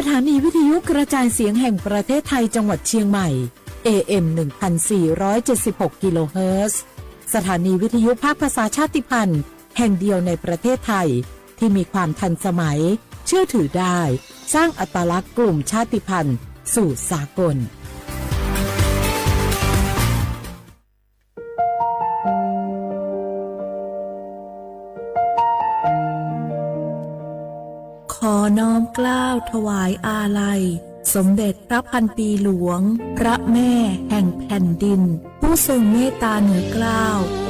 สถานีวิทยุกระจายเสียงแห่งประเทศไทยจังหวัดเชียงใหม่ เอ เอ็ม หนึ่งพันสี่ร้อยเจ็ดสิบหก กิโลเฮิรตซ์ สถานีวิทยุภาคภาษาชาติพันธุ์แห่งเดียวในประเทศไทย ที่มีความทันสมัย เชื่อถือได้ สร้างอัตลักษณ์กลุ่มชาติพันธุ์สู่สากล ขอน้อมเกล้าถวายอาลัย สมเด็จพระพันปีหลวง พระแม่แห่งแผ่นดิน ผู้ทรงเมตตาเหนือเกล้า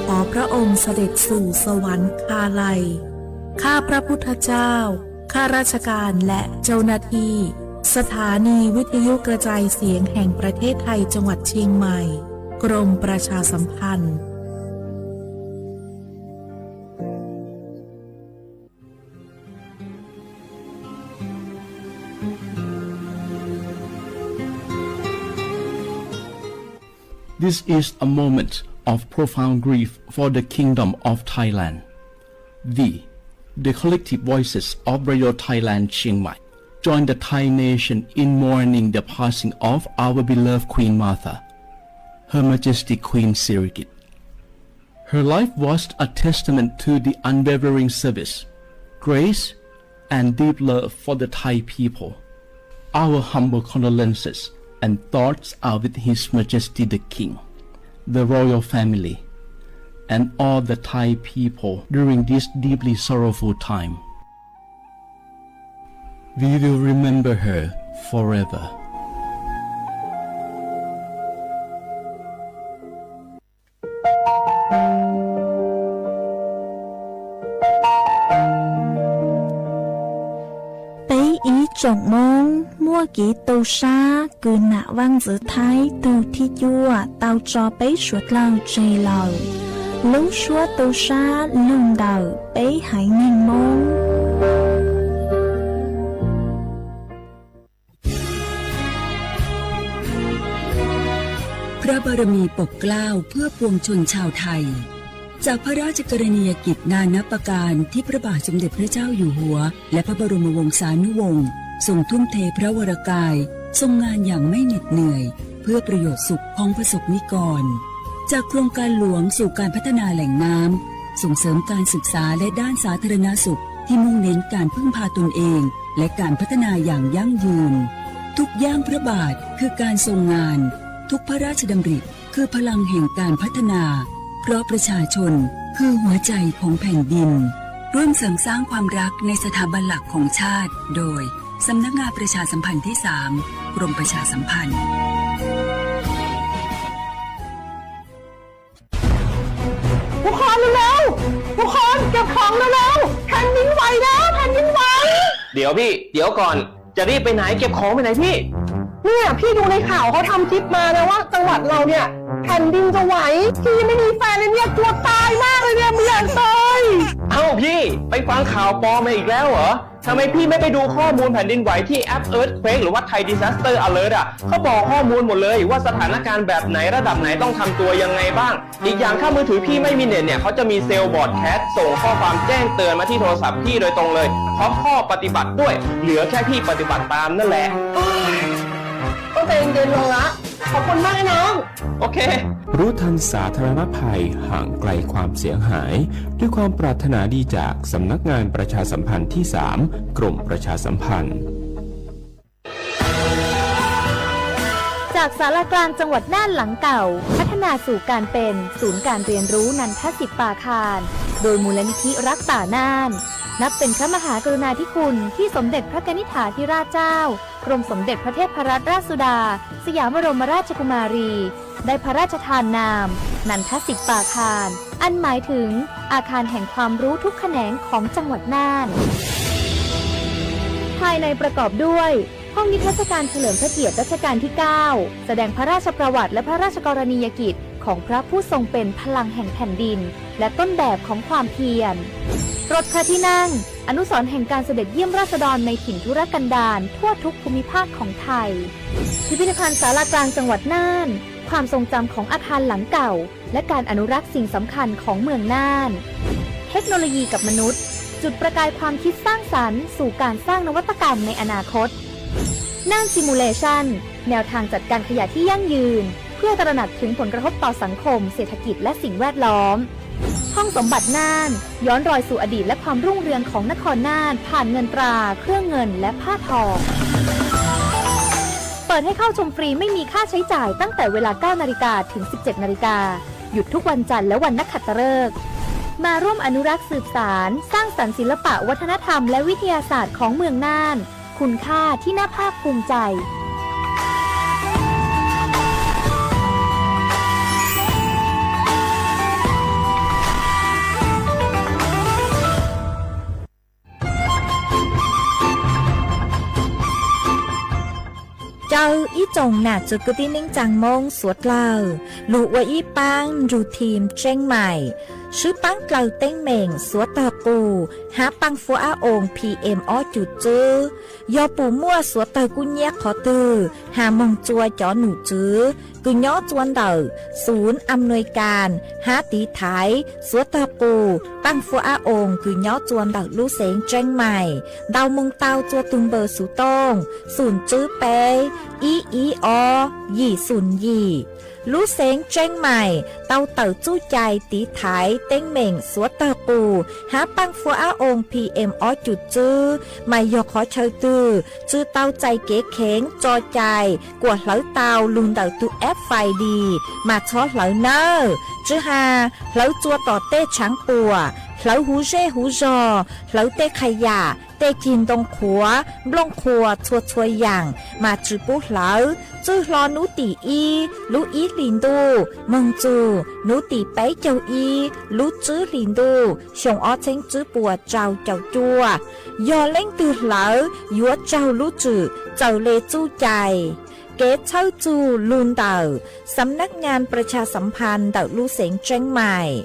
ขอพระองค์เสด็จสู่สวรรคาลัย ข้าพระพุทธเจ้า ข้าราชการและเจ้าหน้าที่ สถานีวิทยุกระจายเสียงแห่งประเทศไทยจังหวัดเชียงใหม่ กรมประชาสัมพันธ์ This is a moment of profound grief for the Kingdom of Thailand. We, the collective voices of Radio Thailand Chiang Mai, join the Thai nation in mourning the passing of our beloved Queen Mother, Her Majesty Queen Sirikit. Her life was a testament to the unwavering service, grace, and deep love for the Thai people. Our humble condolences and thoughts are with His Majesty the King, the royal family, and all the Thai people during this deeply sorrowful time. We will remember her forever. ពៅib tsoom Moob, muaj kev tu sab kws nam vaj ntxwv Thaib tug thib cuaj tau tso peb suav dlawg tseg lawm. Lub suab tu sab lug ntawm peb haiv neeg Moob. พระบารมีปกเกล้าเพื่อปวงชนชาวไทย จากพระราชกรณียกิจนานับประการที่พระบาทสมเด็จพระเจ้าอยู่หัว และพระบรมวงศานุวงศ์ทรงทุ่มเทพระวรกาย ทรงงานอย่างไม่เหน็ดเหนื่อย เพื่อประโยชน์สุขของประสบนิกร จากโครงการหลวงสู่การพัฒนาแหล่งน้ำ ส่งเสริมการศึกษาและด้านสาธารณสุข ที่มุ่งเน้นการพึ่งพาตนเอง และการพัฒนาอย่างยั่งยืน ทุกย่างพระบาทคือการทรงงาน ทุกพระราชดำริคือพลังแห่งการพัฒนา เพราะประชาชนคือหัวใจของแผ่นดิน ร่วมเสริมสร้างความรักในสถาบันหลักของชาติ โดย สำนักงานประชาสัมพันธ์ที่สาม กรมประชาสัมพันธ์ ทุกคนเร็วๆ ทุกคนเก็บของเร็วๆ แผ่นดินไหวแล้ว แผ่นดินไหว เดี๋ยวพี่ เดี๋ยวก่อน จะรีบไปไหน เก็บของไปไหนพี่ เนี่ยพี่ดูในข่าวเขาทำคลิปมานะว่าจังหวัดเราเนี่ยแผ่นดินจะไหว พี่ยังไม่มีแฟนเลยเนี่ยกลัวตายมากเลยเนี่ยไม่อยากตาย เอ้าพี่ ไปฟังข่าวปลอมมาอีกแล้วเหรอ ทำไมพี่ไม่ไปดูข้อมูลแผ่นดินไหวที่แอป Earthquake หรือว่า Thai Disaster Alert อ่ะ เขาบอกข้อมูลหมดเลยว่าสถานการณ์แบบไหนระดับไหนต้องทำตัวยังไงบ้าง อีกอย่างถ้ามือถือพี่ไม่มีเน็ตเนี่ย เขาจะมีเซลล์ broadcast ส่งข้อความแจ้งเตือนมาที่โทรศัพท์พี่โดยตรงเลย พร้อมข้อปฏิบัติด้วย เหลือแค่พี่ปฏิบัติตามนั่นแหละ ก็ใจเย็นลงละ ขอบคุณมากนะน้อง โอเค รู้ทันสาธารณภัย ห่างไกลความเสียหาย ด้วยความปรารถนาดีจากสำนักงานประชาสัมพันธ์ที่สาม กรมประชาสัมพันธ์ จากศาลากลางจังหวัดน่านหลังเก่า พัฒนาสู่การเป็นศูนย์การเรียนรู้นันทสิปปาคาร โดยมูลนิธิรักป่าน่าน นับเป็นพระมหากรุณาธิคุณที่สมเด็จพระกนิษฐาธิราชเจ้า กรมสมเด็จพระเทพรัตนราชสุดา สยามบรมราชกุมารี ได้พระราชทานนาม นันทสิปปาคาร อันหมายถึงอาคารแห่งความรู้ทุกแขนงของจังหวัดน่าน ภายในประกอบด้วย ห้องนิทรรศการเฉลิมพระเกียรติรัชกาลที่เก้า แสดงพระราชประวัติและพระราชกรณียกิจของพระผู้ทรงเป็นพลังแห่งแผ่นดิน และต้นแบบของความเพียร รถพระที่นั่ง อนุสรณ์แห่งการเสด็จเยี่ยมราษฎรในถิ่นทุรกันดารทั่วทุกภูมิภาคของไทย พิพิธภัณฑ์ศาลากลางจังหวัดน่าน ความทรงจำของอาคารหลังเก่า และการอนุรักษ์สิ่งสำคัญของเมืองน่าน เทคโนโลยีกับมนุษย์ จุดประกายความคิดสร้างสรรค์สู่การสร้างนวัตกรรมในอนาคต น่าน Simulation แนวทางจัดการขยะที่ยั่งยืน เพื่อตระหนักถึงผลกระทบต่อสังคม เศรษฐกิจ และสิ่งแวดล้อม ห้องสมบัติน่าน ย้อนรอยสู่อดีตและความรุ่งเรืองของนครน่าน ผ่านเงินตรา เครื่องเงิน และผ้าทอ เปิดให้เข้าชมฟรีไม่มีค่าใช้จ่ายตั้งแต่เวลา เก้านาฬิกา ถึง สิบเจ็ดนาฬิกา หยุดทุกวันจันทร์และวันนักขัตฤกษ์ มาร่วมอนุรักษ์สืบสาน สร้างสรรค์ศิลปะวัฒนธรรมและวิทยาศาสตร์ของเมืองน่าน คุณค่าที่น่าภาคภูมิใจ Caw ib tsoom nam txiv kwv tij neej tsaa Moob suav dlawg lug ua ib paab nrug thim Tseeb Maim, swb paab dlaws teeb meem suav tawg qus hab paaj fuab ab oos P M ob cum tswb. Yog pum muaj suav tawg kuj nyiab qhov twg, has moog tsua cov num tswv kws nyob tsua ntawm xum am nuis kas hab tiv thaiv suav tawg qus paaj fuab ab oos kws nyob tsua ntawm lub xeev Tseeb Maim, ntaus moog tau tsua tug npawb xuv tooj xum tswb peb ib ib ob yim xum yim. Lub xeev Tseeb Maim tau tawm txuj cai tiv thaiv teeb meem suav tawg qus hab paaj fuab ab oos P M ob cum tswb, mas yog qhov chaw twg tsi tau txais kev kheev tso cai kuas hlawv tau lug ntawm tug F I D mas txhob hlawv nawb. Tsi has hlawv tsua tom tej tshaav puam, hlawv huv zej huv zog, hlawv tej qha yam, tej cig ntoo qhuav, nplooj qhuas txhua txhua yaam mas tsi pub hlawv. Txwj hlo nub tim ib lub ib hlis ntuj moog txug nub tim peb caug ib lub tswb hlis ntuj xyoo ob txheeb tswb puas rau caum cuaj, yog leej twg hlawv yuav raug lub tswm txawm le txuj cai. Kev txhawb txug lug ntawm Xam nab ngas pras tshas xam phas ntawm lub xeev Tseeb Maim,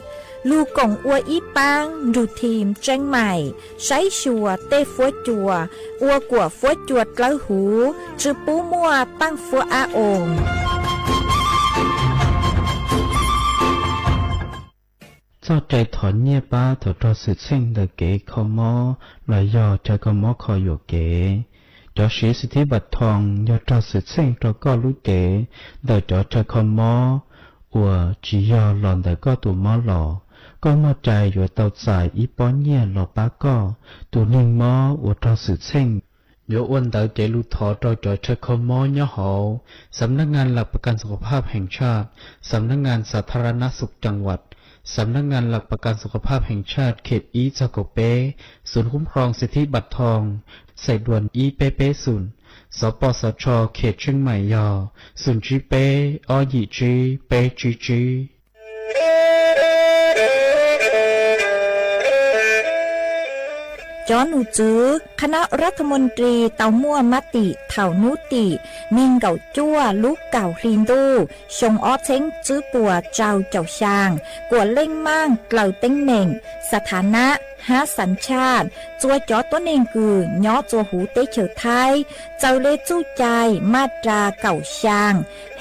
lug koom ua ib paab nrug thim Tseeb Maim saib xyuas tej fuab cua ua kuam fuab cua dlawb huv, tsi pub muaj paaj fuab ab oos. Txoj cai thov nyiaj pab thaum raug xwm txheej ntawm kev kho mob los yog chaw kho mob kho yuam kev. Cov siv xim thib npam thoo yog raug xwm txheej rau koj lub cev ntawm cov chaw kho mob uas tsis yog los ntawm koj tus mob los, koj muaj cai yuav tau txais ib pob nyiaj los pab koj tus neeg mob uas raug xwm txheej. Yuav ua ntawv cev lus thov rau cov chaw kho mob nyob hauv Xam nab ngas lam pas kas xu kha phaj heev tshaj, Xam nab ngas xa tha ra nab xu caa vaj, Xam nab ngas lam pas kas xu kha phaj heev tshaj khem ib txog kaum peb, Xum khuv hloov xim thib npam thoo, xais duas ib peb peb xum, xov pos xov tsho khem Tseeb Maim yog xum tsib peb ob yim tsib peb tsib tsib. Cov num tswv khab nab rab tha moos ris tau muaj mab tim thaum nub tim neeg nkaum cuaj lub kaum hli ntuj xyoo ob txheeb tswb puas rau caum xyaa kuas leej maaj dlaws teeb meem, xa tha nab hab xav tshaj tsua cov tuab neeg kws nyob tsua huv teb chaws Thaib txawm le txuj cai maj ras kaum xyaa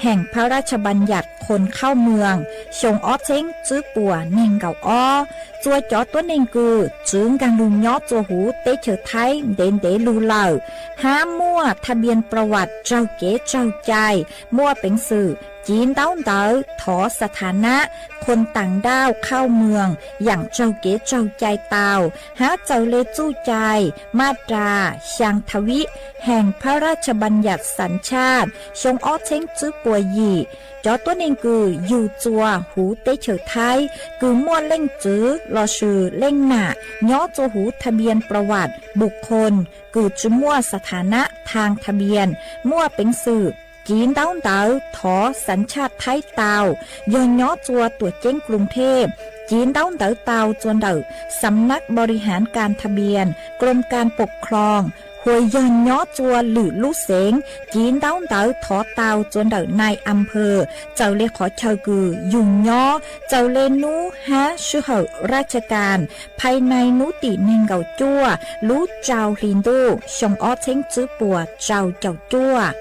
heem phab rab tsha npas yam khoos khauj moos xyoo ob txheeb tswb puas neeg nkaum ob. Tsua cov tuab neeg kws tswv nkaag lug nyob tsua huv teb chaws Thaib ntev ntev lug lawm, hab muaj tha npias pras vas raug kev tsaug cai, muaj peev xwm civ ntaub ntawv thov xa tha nab khoos taam nrauj khauj moos yaam raug kev tsaug cai tau, hab txawm le txuj cai maj ras xyaa tha vib heem phab rab tsha npas yam xav tshaj xyoo ob txheeb tswb puas yim. Cov tuab neeg kws yug tsua huv teb chaws Thaib kws muaj leej txwv lossis leej nam nyob tsua huv tha npias pras vas npus khoos kws tsi muaj xa tha nab thaag tha npias, muaj peev xwm civ ntaub ntawv thov xav tshaj Thaib tau, yog nyob tsua tuam ceeb Kloos Thej civ ntaub ntawv tau tsua ntawm Xam nab npau ri haav kas tha npias Kloos kas pam khloos, hua yog nyob tsua lwm lub xeev civ ntaub ntawv thov tau tsua ntawm nai am phawm txawm le qhov chaw kws yug nyob, txawm le nub hab sij hawm rab tsha kas phais nai nub tim neeg nkaum cuaj lub rau hli ntuj xyoo ob txheeb tswb puas rau caum cuaj.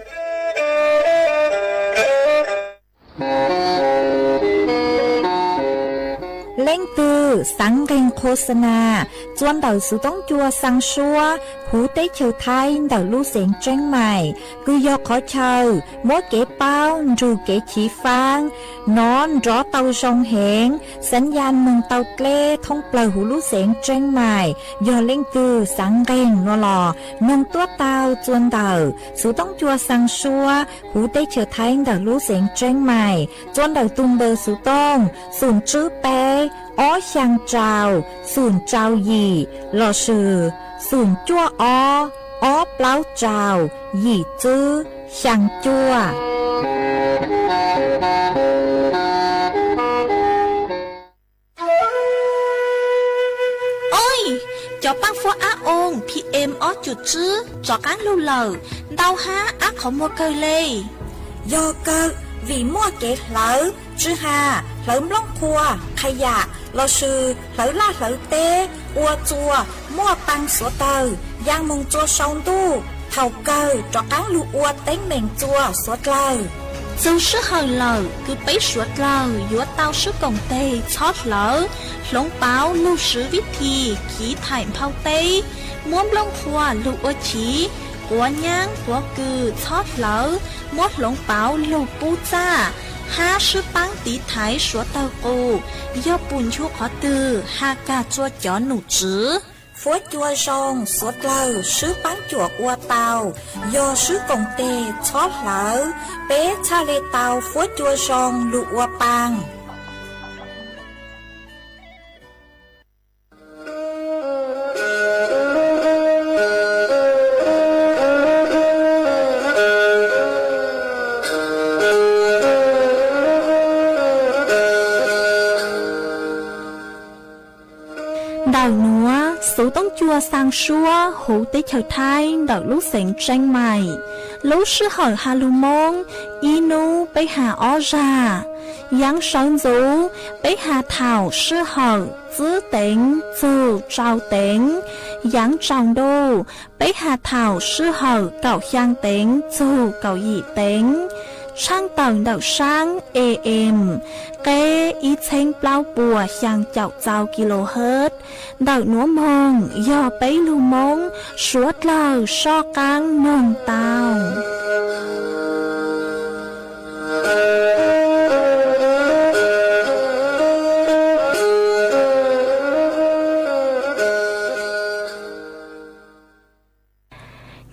Leej twg xaav nqeeg qhua xa nas txua ntawm xuv toob cua xaa suab huv teb chaws Thaib ntawm lub xeev Tseeb Mais, kws yog qhov chaw muab kev paub nrug kev chiv faab nov nrov tau zoo heev, xaav ya moog tau dleb thoob plawg huv lub xeev Tseeb Mais. Yog leej twg xaav nqeeg nuav los noog tuab tau txua ntawm xuv toob cua xaa suab huv teb chaws Thaib ntawm lub xeev Tseeb Mais txua ntawm tug npawb xuv tooj xoom tswb peb ob xyaa rau xoom rau yim lossis xoom cuaj ob ob plaub rau yim tswb xyaa cuaj. Oj, cov paab fuab ab oo PM ob cum tswb rov qaab lug lawm, ntau hab ab qhov muag kawg le. Yog kawg, vim muaj kev hlawv tsw has, hlawv nplooj qhua, qha yam lossis hlawv laj hlawv teb, ua txua muaj paa xuav dlawg, yaa moog txua sau ntuj, thaum kawg rov qaab lug ua teeb meem txua xuav dlawg. Txug sij hawm lawm kws peb suav dlawg yuav tau sib koom teg txhob hlawv, hloov pauv lug swv vib thim chiv thaim nphau teb, muab nplooj qhua lug ua chiv, quav nyaab quav kws txhob hlawv, muab hloov pauv lug pub txaj, hab sib paab tiv thaiv suav dlawg qus, yog pum nchu qhov twg has kag txua cov num tswv. Fuab cua zoo xuav dlawg sib paab cuam ua tau, yog sib koom teg txhob hlawv, peb txhaj le tau fuab cua zoo lug ua paa. Ntawm nuav xuv toob cua xaa suab huv teb chaws Thaib ntawm lub xeev Tseeb Mais. Lub sij hawm ha lug Moob ib nub peb ha ob zag. Yaav sawv ntxuv peb ha thaum sij hawm tsib teev txug rau teev. Yaav tsaus ntuj peb ha thaum sij hawm kaum xyaa teev txug kaum yim teev. Tshaaj tawm ntawm saab AM, qeb ib txheeb plaub puas xyaa caum txau kilohertz. Ntawm nuav moog yog peb lug Moob suav dlawg soj qaab noog tau.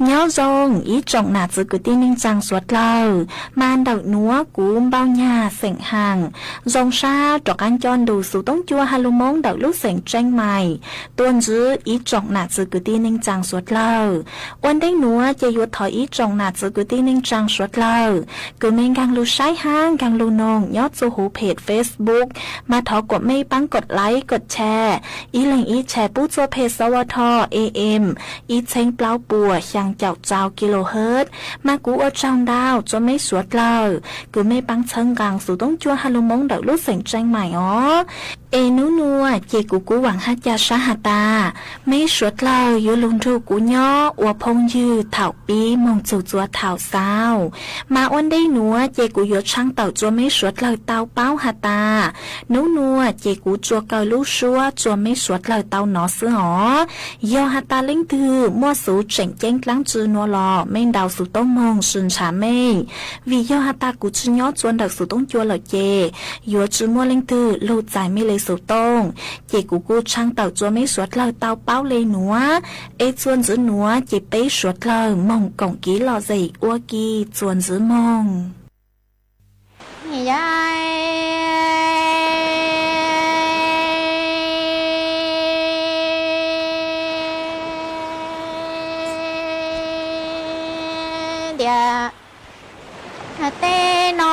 Nyob zoo ib tsoom nam txiv kwv tij neej tsaa suav dlawg, mas ntawm nuav kuv Npauj Nyag xeem Haam zoo sab rov qaab coj ntu xuv toob cua ha lug Moob ntawm lub xeev Tseeb Mais tuaj ntsib ib tsoom nam txiv kwv tij neej tsaa suav dlawg. Ua ntej nuav ces yuav thov ib tsoom nam txiv kwv tij neej tsaa suav dlawg, kws mej nkaag lug saib hab nkaag lug noog nyob txug huv phem Facebook, mas thov kuam mej paab kod like kod share, ib leeg ib share pub txua phem sawv tho AM ib txheeb plaub puas xyaa caum txau kilohertz. Mas kuv ua tsaug ntau txua mej suav dlawg, kws mej paab txhawb nqaa xuv toob cua ha lug Moob ntawm lub xeem Tseeb Mais os. Es nub nuav ces kuv kuj vaam hab ca sab has tas, mej suav dlawg yuav lug nrug kuv nyob ua phooj ywg thaum pib moog txug txua thaum xaus. Mas ua ntej nuav ces kuv yuav tshaaj tawm txua mej suav dlawg tau paub has tas, nub nuav ces kuv tsuas kaw lub suab txua mej suav dlawg tau nov xwb os. Yog has tas leej twg muaj xuv tseem ceeb dlaab tsi nuav los mej ntaus xuv tooj moog sw ntshaw mej, vim yog has tas kuv tsi nyob txua ntawm xuv toob cua lawm ces yuav tsi muaj leej twg lug txais mej le xuv tooj. Ces kuv kuj tshaaj tawm txua mej suav dlawg tau paub le nuav, es txuas ntxiv nuav ces peb suav dlawg moog koom kiv lom zem ua ke txuas ntxiv moog. Ntiav teb no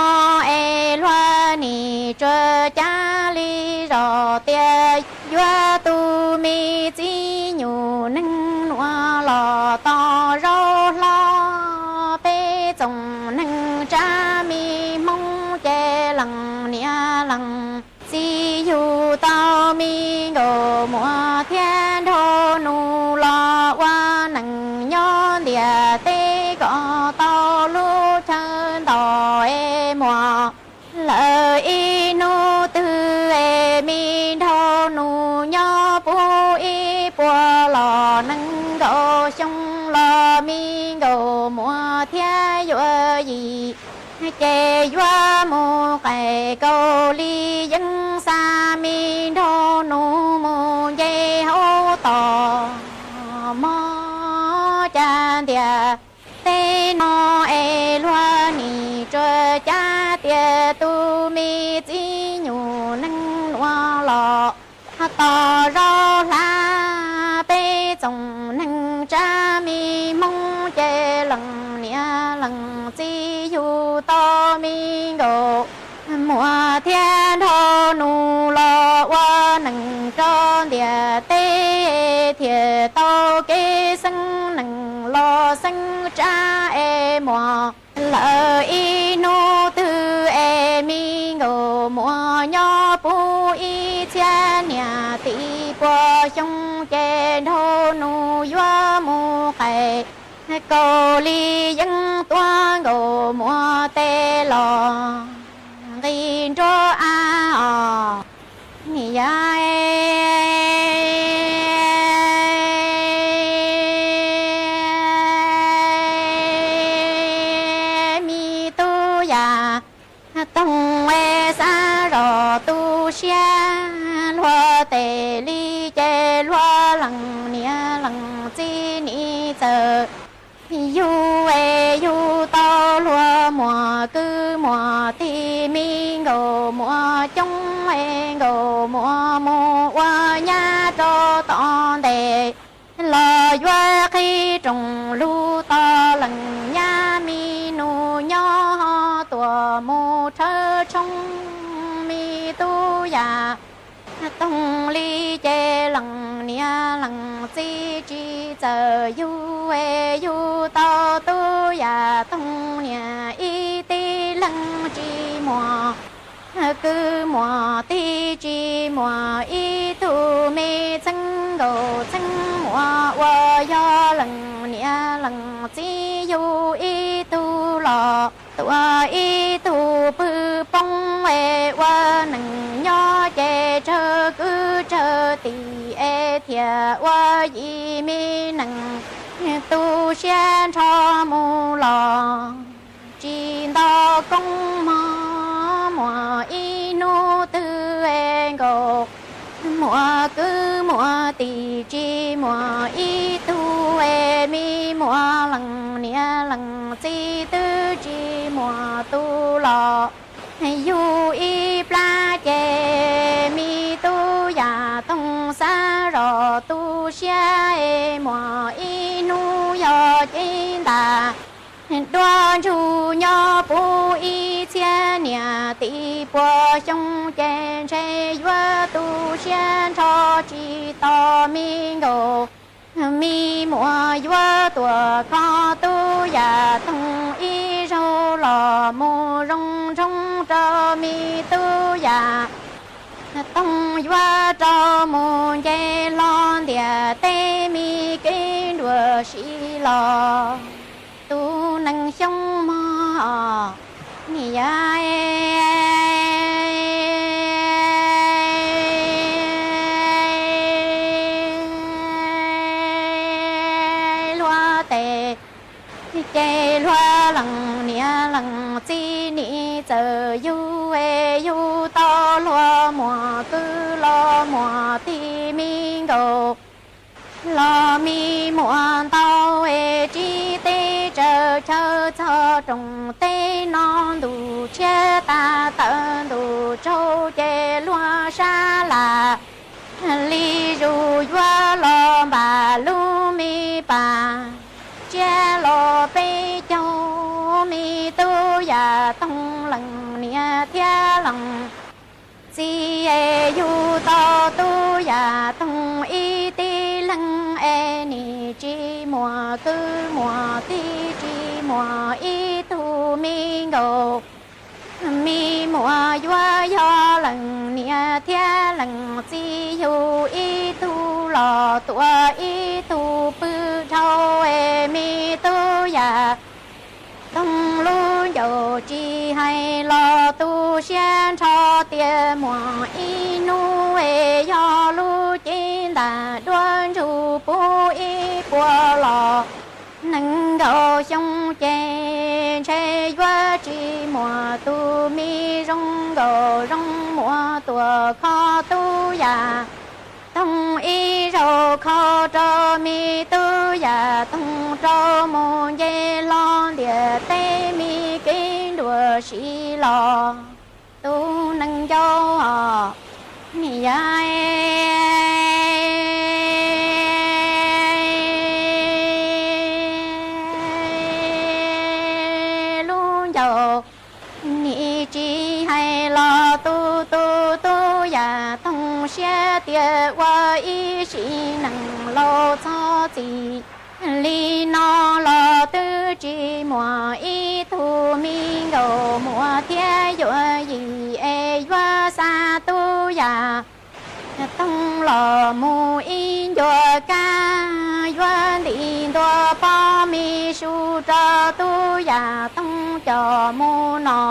es luag nim tsuas cab li zog tias yuav tu me txiv nyuj neeg nuav los tos zaub hlob. Peb tsoom neeg tsab me Hmoob ces leej niam leej txiv yug tau me nkauj muam thiab nraug nus los ua neej nyob ntiaj teb kom tau lub chaw ntau es muaj lawm ib hnub twg puas los nees nkaum xyoo los me nkauj muam thiab yuav yim, ces yuav mus qais kaus lis yeeb xa me nraug nus mus nce hauv toj mog. Cas ntiaj teb no es luag nim tsuas cav tias tus me txiv nyuj neeg nuav los tos zaub hlab peb tsoom neeg tsab me Hmoob ces leej niam leej txiv yug tau me nkauj muam thiab nraug nus los ua neej rau ntiaj teb, thiaj tau kev xeeb neeg los xeeb tsab es muaj lawm ib hnub twg es me nkauj muam nyob puv ib txhiab niam txiv puas xyoo ces nraug nus yuav mus qais kaus lis yeeb tuav nkauj muam tes los nqis nruab av os. Yog me tub yam Toog es xav zov tu siab luag tes li ces luag leej niam leej txiv nim txawm yug es yug tau luag muam kwv muam tij me nkauj muam coob es nkauj muam mus ua nyab rau tom ntej los yuav qhib rooj lug tos leej nyab me nus nyob ho tuaj mus rhawv tshoob me tub yam Toog li ces leej niam leej txiv tsis txawj yug es yug tau tub yam Toog niam ib tib leeg tsis muaj kwv muam tij tsis muaj ib tug me txheeb nkauj txheeb muam uas yog leej niam leej txiv yug ib tug los tuav ib tug pw poob es ua neej nyob ces tsawg kwv tsawg tij es thiaj ua yim me neej tu siab nrho mus los tsis nto koob mog. Muaj ib hnub twg es nkauj muam kwv muam tij tsis muaj ib tug es me muam leej niam leej txiv twb tsis muaj tus los yug ib plab ces me tub yam Toog xav zov tu siab es muaj ib hnub yog cev ntas dua ntsug nyob puv ib txhiab niam tij puas xyoo ces ntshe yuav tu siab nrho tsis tau me nkauj me muam yuav tuaj kho tub yam Toog ib zaug los mus zoo nroo rau me tub yam Toog yuav rau mus nce hlo ntiaj teb me kev nruab si los tus neeg xyoob mog. Yog luag tes ces luag leej niam leej txiv nim txawj yug es yug tau luag muam kwv los muam tij me nkauj los me muam ntau es tsis teb tsawv chaw txog rooj teb no ntuj tshiab tag tawm ntuj tsaus ces luag sab laj li zus yuav los npaj lub me pas tsiab los peb caug me tub yam Toog leej niam thiab leej txiv es yug tau tub yam Toog ib tib leeg es nim tsis muaj kwv muaj tij tsis muaj ib tug me nkauj me muam yuav yog leej niam thiab leej txiv yug ib tug los tuav ib tug pw dhau es me tub yam Toog lub ncauj tsis hais los tu siab nrho tias muaj ib hnub es yog lub cev ntas dua ntsug xyoo ces ntshe yuav tsis muaj tus me zoo nkaus zoo muaj tuaj kho tub yam toog ib zaug kho rau me tub yam toog rau mus nce hlo ntiaj teb me kev nruab si los tus neeg ncauj os. Yog lub ncauj nim tsis hais los tus tus tub yam toog siab tias ua ib sim neeg laus txhob txim li no los twb tsis muaj ib tug me nkaus muaj thiab yuav yim es yuav xa tub yam toog los mus ib ncua kab, yuav ntim ntua pob me su rau tub yam toog coj mus no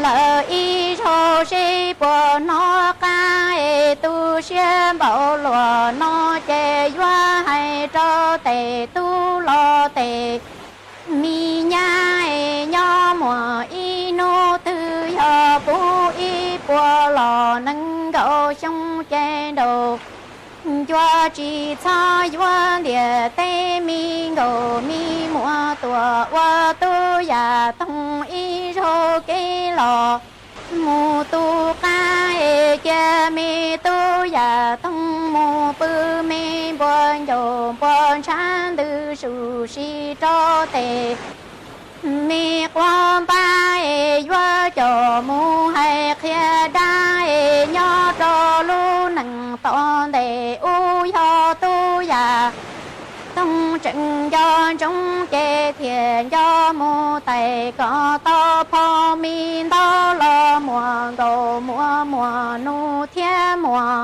lawm ib zaug seb puas hnov qab es tu siab npaum luaj no ces yuav hais rau tes tub los tes me nyab es nyob muaj ib hnub twg yog puv ib puas los nees nkaum xyoo ces nraum ncua tsis txhob yuav ntiaj teb me nkaus me muaj tuaj ua tub yam toog ib zaug kev los mus tu qab es cia me tub yam toog mus pw me npua ncauj npua ntshav ntws su si rau tes me quav npab es yuav coj mus hais qhia dab es nyob rau lub neej tom ntej ub yog tub yam toog tseem nco ntsoov ces thiaj nco mus tais kom tau phau me ntau los muaj nkaus muaj muaj nus thiab muaj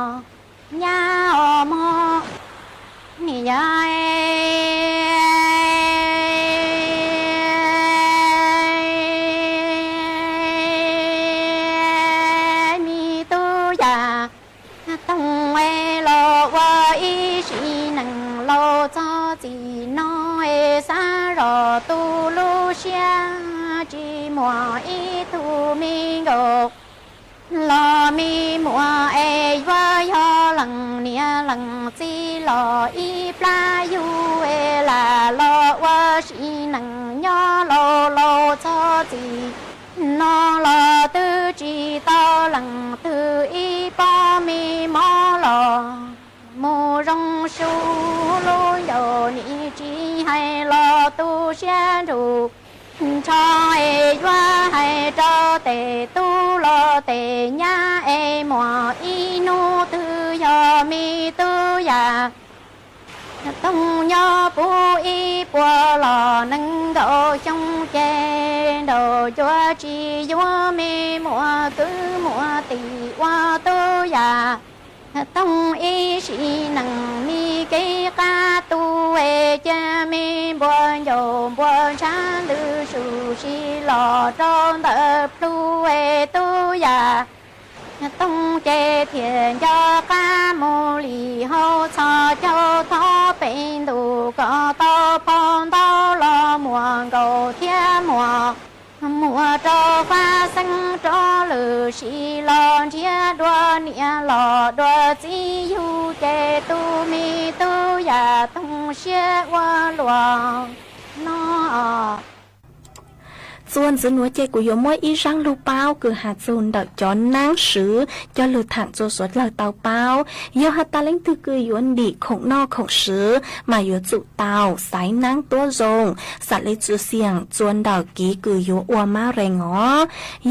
nyab os mog. Yog me tub yam toog es los ua ib sim neej laus txog txij no es xav zog tu lub siab tsis muaj ib tug me nkaus los me muaj es yuav yog leej niam leej txiv los ib plab yug es lam los ua sim neej nyob laus laus txog txij no los twb tsis tau leej twg ib pob me mob los mus zoo su lub ncauj nim tsis hais los tu siab nrug nrho es yuav hais rau tes tub los tes nyab es muaj ib hnub twg yog me tub yam toog nyob puv ib puas los nees nkaum xyoo ces nraum ncua tsis yuav me muaj kwv muaj tij ua tub yam toog ib sim neej me kev qab tu es cia me npua ncauj npua ntshav ntws su si los rau ntawm plhu es tub yam toog ces thiaj nco qab mus li hauv txhos caug thov pem ntuj kom tau phau ntau los muaj nkaus thiab muaj muaj rau fab xeeb rov lwm sim los nrhiav dua niam los dua txiv yug ces tus me tub yam toog siab ua luaj no. Txuas ntxiv nuav ces kuv yuav muab ib zaaj lug paub kws has txug ntawm cov naab swv coj lug thaam txug suav dlawg tau paub. Yog has tas leej twg kws yuav ntim khoom noj khoom swv mas yuav tsum tau xaiv naab tuab zoo, xam le txwm xiam txuas ntawm kiv kws yuav ua mab rees os.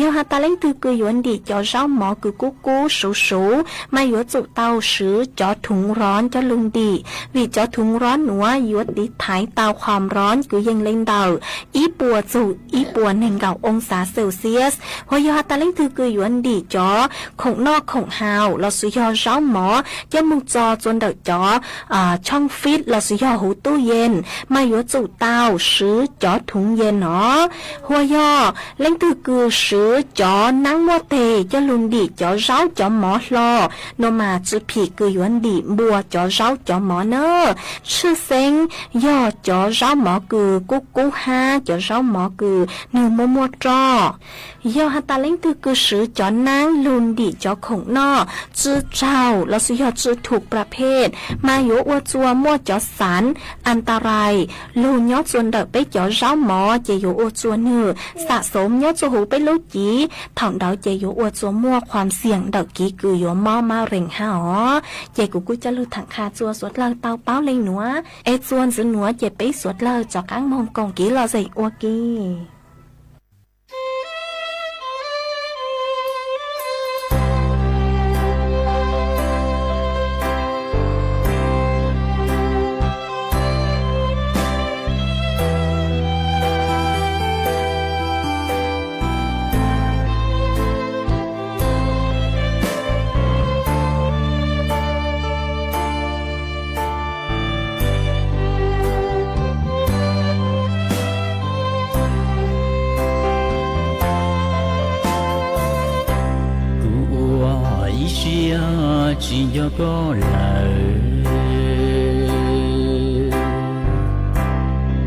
Yog has tas leej twg kws yuav ntim cov zaub mov kws kub kub suv suv mas yuav tsum tau swv cov thuv nrov coj lug ntim, vim cov thuv nrov nuav yuav tiv thaiv tau qhov nrov kws yeej le ntawm ib puas txug ib puas nees nkaum oo xav Celsius. Huas yog has tas leej twg kws yuav ntim cov khoom noj khoom haus lossis yog zaub mov coj moog txog txua ntawm cov choj fij lossis yog huv tuj yees mas yuav tsum tau swv cov thuv yees no. Huas yog leej twg kws swv cov naab muaj teg coj lug ntim cov zaub cov mov hlo no mas tsi phim kws yuav ntim npua cov zaub cov mov na. Tshwj xeeb yog cov zaub mov kws kub kub hab cov zaub mov kws nwg muaj muaj roj. Yog has tas leej twg kws swv cov naab lug ntim cov khoom noj tsi tsaug lossis yog tsi thum pra phej mas yuav ua txua muaj cov xav as ta rais lug nyob txua ntawm peb cov zaub mov ces yuav ua txua nwg xam xoov nyob txua huv peb lub civ. Thaum ntawd ces yuav ua txua muaj khuam xiam ntawm kev kws yuav mob mab rees hab os. Ces kuv kuj coj lug tham qha txua suav dlawg tau paub le nuav es txua ntxiv nuav ces peb suav dlawg rov qaab moog koom kev lom zem ua ke. Kuv ua ib siab tsis nco koj lawm,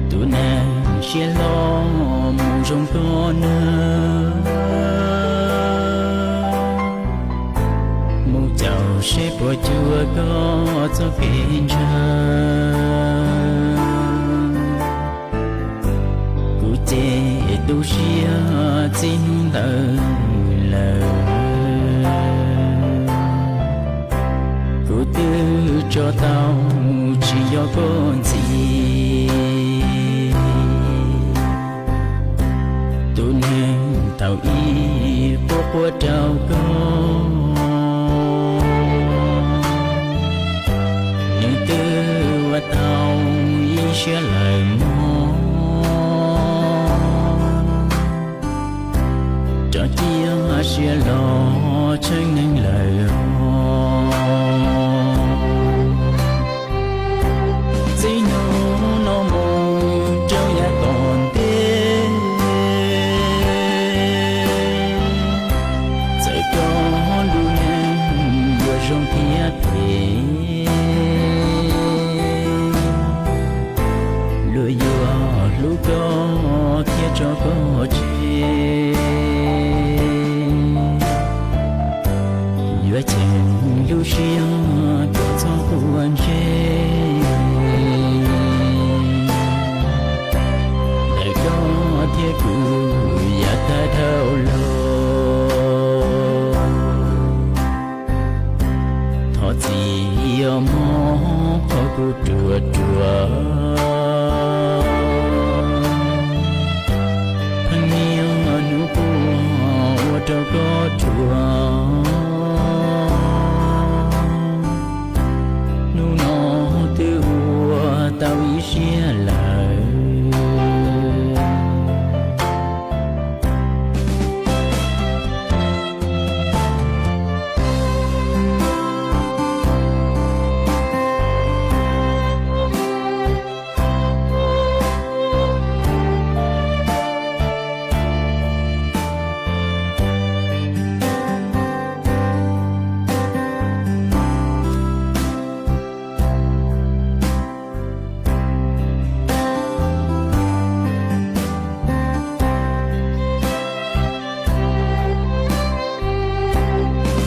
tus neeg siab loj mus zoo koj nag. Mus caum seb puas cuag koj txoj kev ntshaw. Kuv ces tu siab txij hnub ntawd lawm. Kuv twb tso tau tsis nco koj ntxiv. Tus neeg thaum ub quaj quaj rau koj, nws twb ua tau ib siab lawm mog. Rov cia siab los tsheej neeg lawm os. Txij hnub no mus rau yav tom ntej, txawm koj lub neej yuav zoo thiab phem, luag yuav hlub koj thiab tso koj tseg. Yuav cheem lub siab koj txhob quav ntsej, ntawm koj thiab kuv yav tag dhau los. Thov txim os mog qhov kuv ruam ruam, pheej niaj hnub quaj ua rau koj ruam. Hnub no twb ua tau ib siab lawm.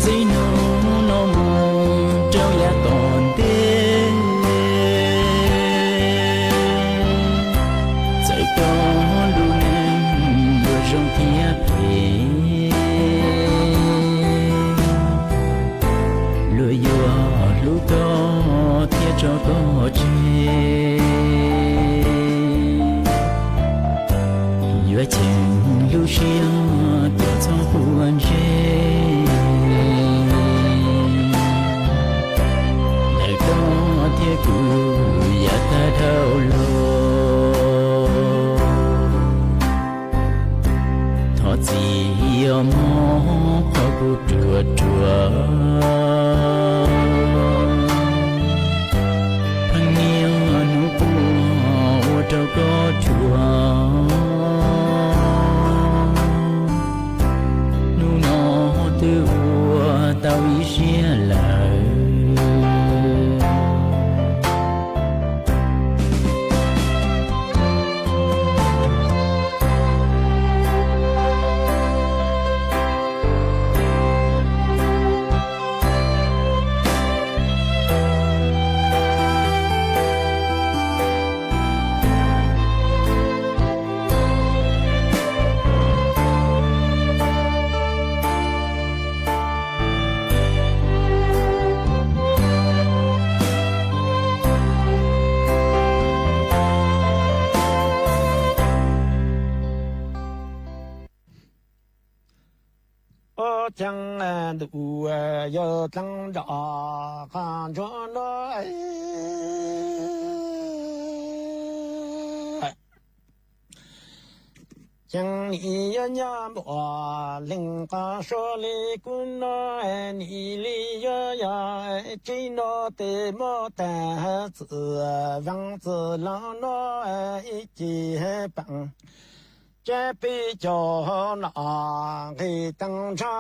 Txij hnub no mus rau yav tom ntej, txawm koj lub neej yuav zoo thiab phem, luag yuav hlub koj thiab tso koj tseg. Yuav cheem lub siab koj txhob quav ntsej, ntawm koj thiab kuv yav tag dhau los. ceeb ntuj yog dleev nrov qhov ntsuag no. Ceeb nim yuav nyob npuab leej qhov suav li kuv no, nim li yuav yog tsis no tes muab tag txwm veej txwm laus no ib cim peem tsab pib caug no nqhis teeb ntsho.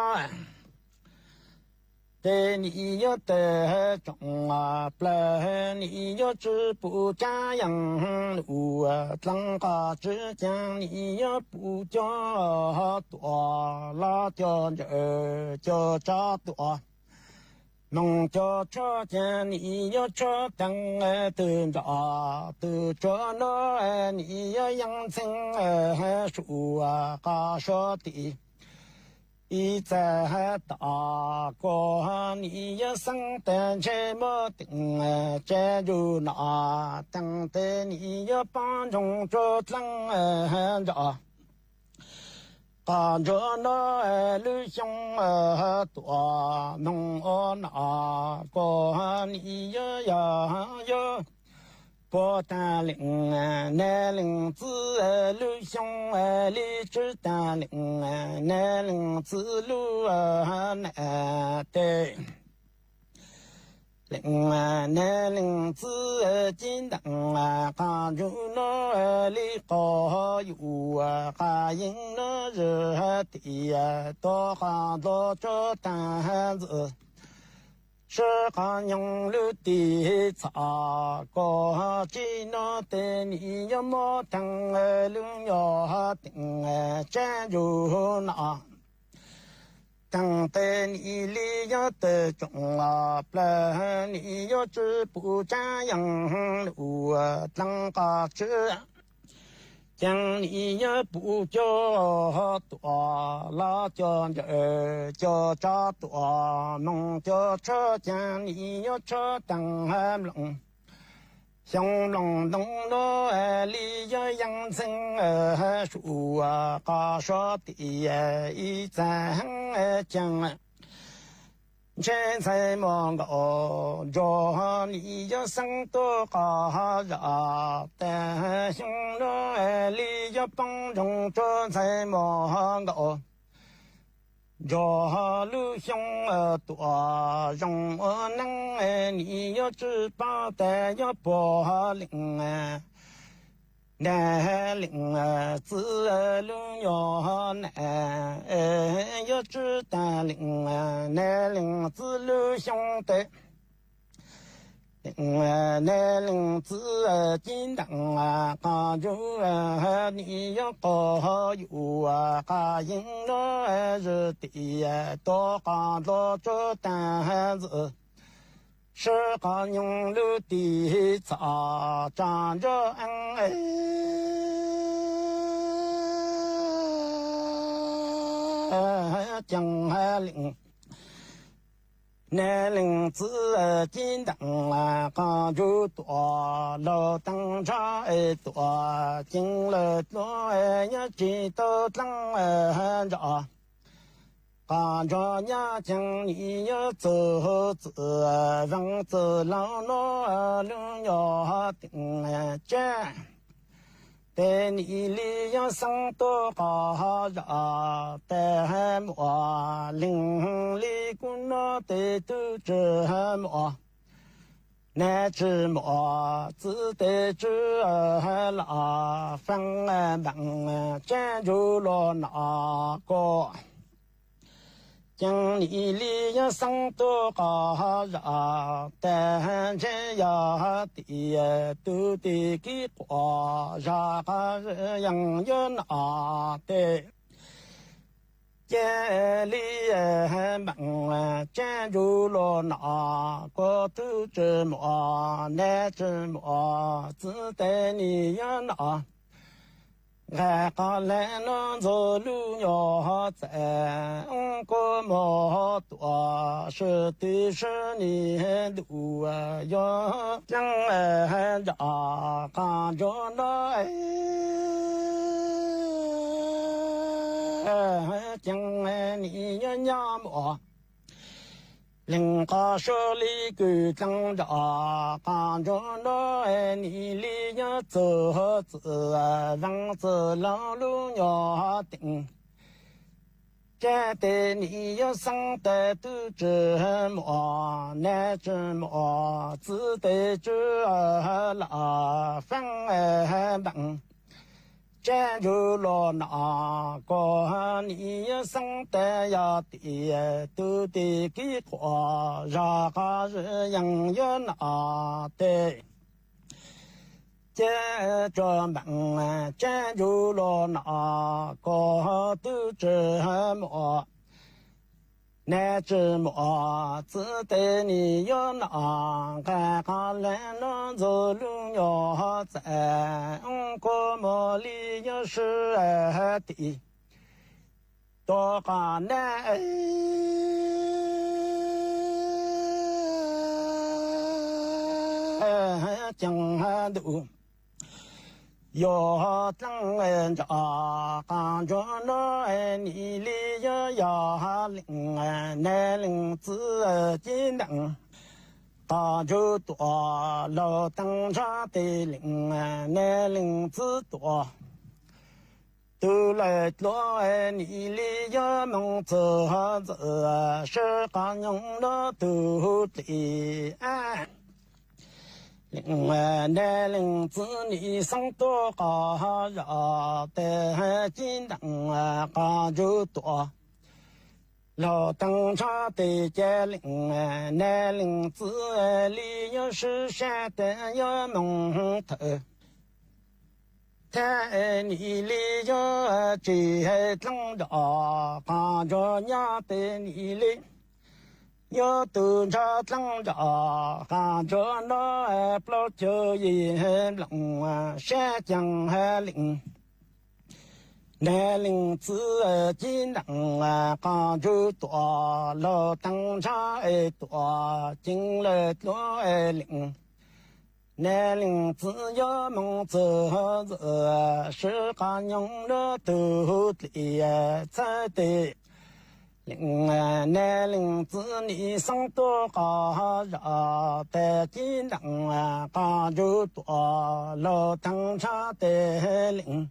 Ces nim yuav tawg tsoom plaws, nim yuav tsis pum cab yees lus dleev qhov tseeb, ces nim yuav pum cov tuam los cov ntsawm cov tsav tuam, moog cov tshuaj ces nim yuav tshuab teev twg nrov twg tsuag no, nim yuav yeej ntxhee suav qhov suav tim ib txhais tos kuv, nim yuav xeeb tag ntshe muab teem tsab ntsuj no teem tes nim yuav poob ntsoog tsuag dleev nrov qhov ntsuag no. Lub xyoo tuam moog ua no kuv nim yuav yog yuav puag tag leej nab leej txiv lub xyoo li tswb tag leej nab leej txiv lub nam tes. Leej nab leej txiv cib nteem qhov ntsuag no li qhov yus qhov yeeb no zwm tias tuag qhov ntuag tsuag tag ntxwm sib qhov nyoog lub tig txhom kuv tsis no tes nim yuav muab teem lub nyuag teem tsab ntsuj no teem tes nim li yuav tawg tsoom plaws, nim yuav tsis pum cab yees lus dleev qhov tseeb, ces nim yuav pum cov tuam los cov ntsawm cov tsav tuam, moog cov tshuaj ces nim yuav tshuab teem mloog xyoo mloog ntoo no li yuav yeej ntxhee suav qhov suav tim ib txhais heev, ces ntshe ntxhais muaj nkaus ntsuag nim yuav xeeb tuag qhov zam tag xyoo no li yuav poob ntsoog tsuag ntxhais muaj nkaus ntsuag lub xyoo tuam zoo ua neeb nim yuav tsis paub tas yuav puag leej nab leej txiv lub nyuag nam yuav tswb tag leej nab leej txiv lub xyoo tes. Leej nab leej txiv cib nteem qhov ntsuag nim yuav qog yus qhov yeeb no zwm tias tuag qhov ntuag tsuag tag ntxwm sib qhov nyoog lub tig txhom tsa ntsuag eeb ceeb leej nab leej txiv cib nteem qhov ntsuag tuam laug teeb ntsho es tuam ceeb lawm tuaj nyob tsis tau dleev nrov qhov ntsuag nyob ceeb nim yuav txwm txwm veej txwm laus no lub nyuag teem tsab tes nim li yuav xeeb tuag qhov zam tag muaj leej li kuv no tes tub tsis muaj nab tsis muaj txiv tes tsis los feeb npeem tsab ntsuag los no kuv ceeb nim li yuav xeeb tuag qhov zam tag ntshe yog tias tub tis kib quas zog qhov yeej yuav no tes ces li npeem tsab ntsuag los no kuv tub tsis muaj nab tsis muaj txiv tes nim yuav no nqes qhov leb no ntxuag lub nyuag txam kuv muag tuam sib tw sib nim ntuj yuav ceeb nrov qhov ntsuag no ceev nim yuav nyab muaj leej qhov suab li kws dlaab nrov qab ntsua nrov nim li yuav txug txwm vaab txwm laug lub nyuas teem. Caj tes nim yuav xeeb tas tub tsi muaj, nab tsi muaj, txwv tes tsi lam feeb npeem. Tsab ntsuj lug no kuv nim yuav xeeb tas yog tim tug tim kib quas zog qhov zwm yees yuav no tes. Caj tsuag npeem tsab ntsuj lug no kuv tub tsi muaj, nab tsi muaj, txwv tes nim yuav no nqag qhov leeg nub ntxug lub nyuas txam. Kuv muaj li yuav sib tim tua qhov nab ceev ntuj. Yuav dlaab nrov qab ntsua nrov nim li yuav yog leej, nab leej txwv cib ntees qab ntsua tuam laug teeb ntsab tes leej, nab leej txwv tuam. Tug lawm dluav nim li yuav moog txug ntxawm sib qab nyoog nrov tug dlim. Leej, nab leej txwv nim xeeb tuaj qab zog tes cib ntees qab ntsua tuam laug teeb ntsab tes ca leej, nab leej txwv li yuav sib sab tes yuav moog thawm. Thab nim li yuav tsis dlaab nrov qab ntsua nyab tes nim li yuav tug ntsab dlaab nrov qab ntsua nrov plaub caug yim nplooj sab ceev leej. Nab leej txwv cib ntees qab ntsua tuam laug teeb ntsab es tuam ceev lawm dluav leej. Nab leej txwv yuav moog txug ntxawm sib qab nyoog nrov tug dlim txhawb tes leej, nab leej txwv nim xeeb tuaj qab zog tes cib ntees qab ntsua tuam laug teeb ntsab tes leej.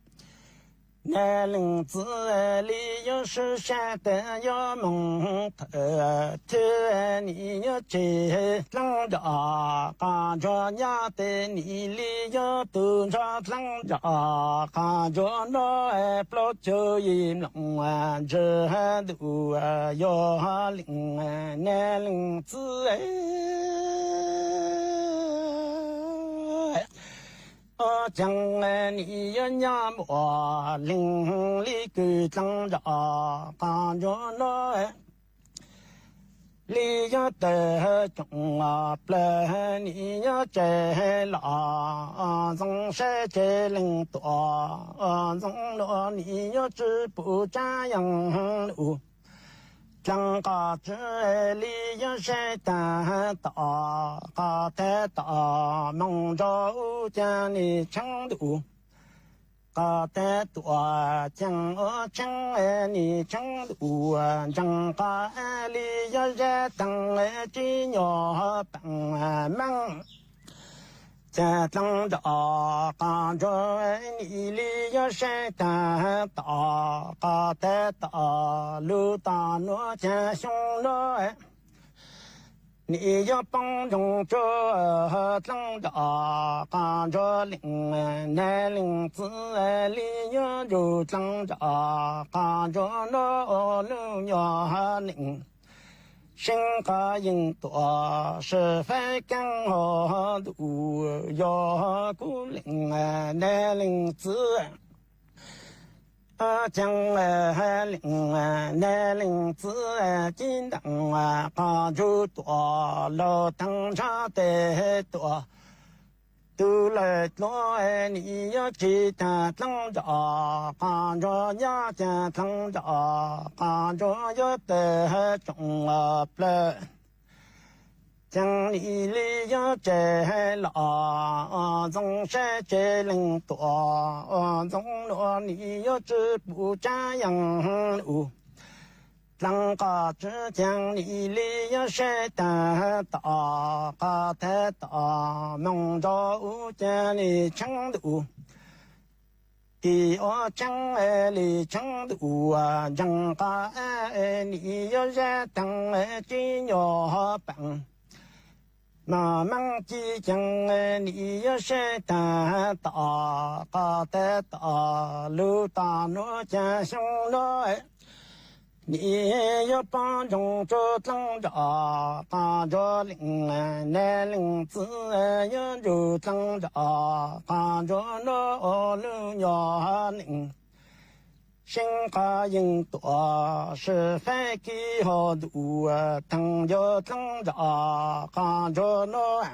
Nab leej txwv li yuav sib sab tes yuav moog thawm. Thab nim yuav tsis dlaab nrov qab ntsua nyab tes nim li yuav tug ntsab dlaab nrov qab ntsua nrov plaub caug yim nplooj ntsis ntuj yuav leej, nab leej txwv ceev nim yuav nyab muaj leej li kws dlaab nrov qab ntsua nrov li yuav tawg coom plawg nim yuav tseg los ntxoo sab tseg leej tuam ntxoo luam nim yuav tsi pum tsab yeeg lug. Dlaab qab tsw li yuav sab taag tom qab tag tom moog nrug ub ca nim tsheeb ntuj. Qab tag tuam ceev ua tsheeb nim tsheeb ntuj ntseeg qab li yuav zab taag tsib nyuas peem meej. Ca dlaab nrov qab ntsua nim li yuav sab taag tom qab tag tom lug tom nuav ca xyoo nuav nim yuav poob ntsoog tsuag dlaab nrov qab ntsua leej, nab leej txwv li yuav ntsug dlaab nrov qab ntsua nuav ua lub nyuas neej. Seeb qab yeej tuam sim faib keeb hov ntuj yog kuv leej, nab leej txwv ceev leej, nab leej txwv cib ntees qab ntsua tuam laug teeb ntsab tes tuam. Tug lawm dluav nim yuav tsis taag dlaab nrov qab ntsua nyab ca dlaab nrov qab ntsua yuav tawg coom plawg. Ceev nim li yuav tseg los ntxoo sab tseg leej tuam ntxoo luam nim yuav tsi pum tsab yeeg lug. Leej qos tswv ceev nim li yuav saib tag tom qos tag tom moog nrog ub ca li tsheeb ntuj. Tim ua tsheeb li tsheeb ntuj ntseeg qos nim yuav zab teeg tib nyuag peem. Mos meej ci ceev nim yuav saib tag tom qos tag tom lug tom nuav ca xyoo nuav. Nim yuav poob ntsoog tsuj dleej nrog qos ntsuag leej, nab leej txiv yuav ntsug dleej nrog qos ntsuag nuav ua lug nyuag neej. Seeb qos yeej tuam sis faib kib hauv ntuj, theej yuav dleej nrog qos ntsuag nuav.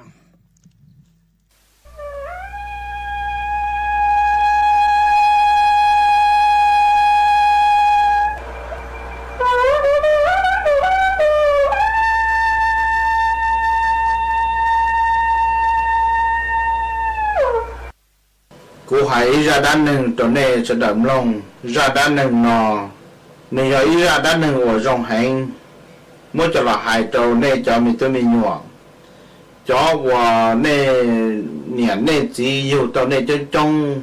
Kuv hais ib zaj dab neeg rau nej sawv daws mloog. Zaj dab neeg no, nws yog ib zaj dab neeg uas zoo heev, muab coj los hais rau nej cov me tub me nyuam, cov uas nej niam nej txiv yug tau nej coob coob,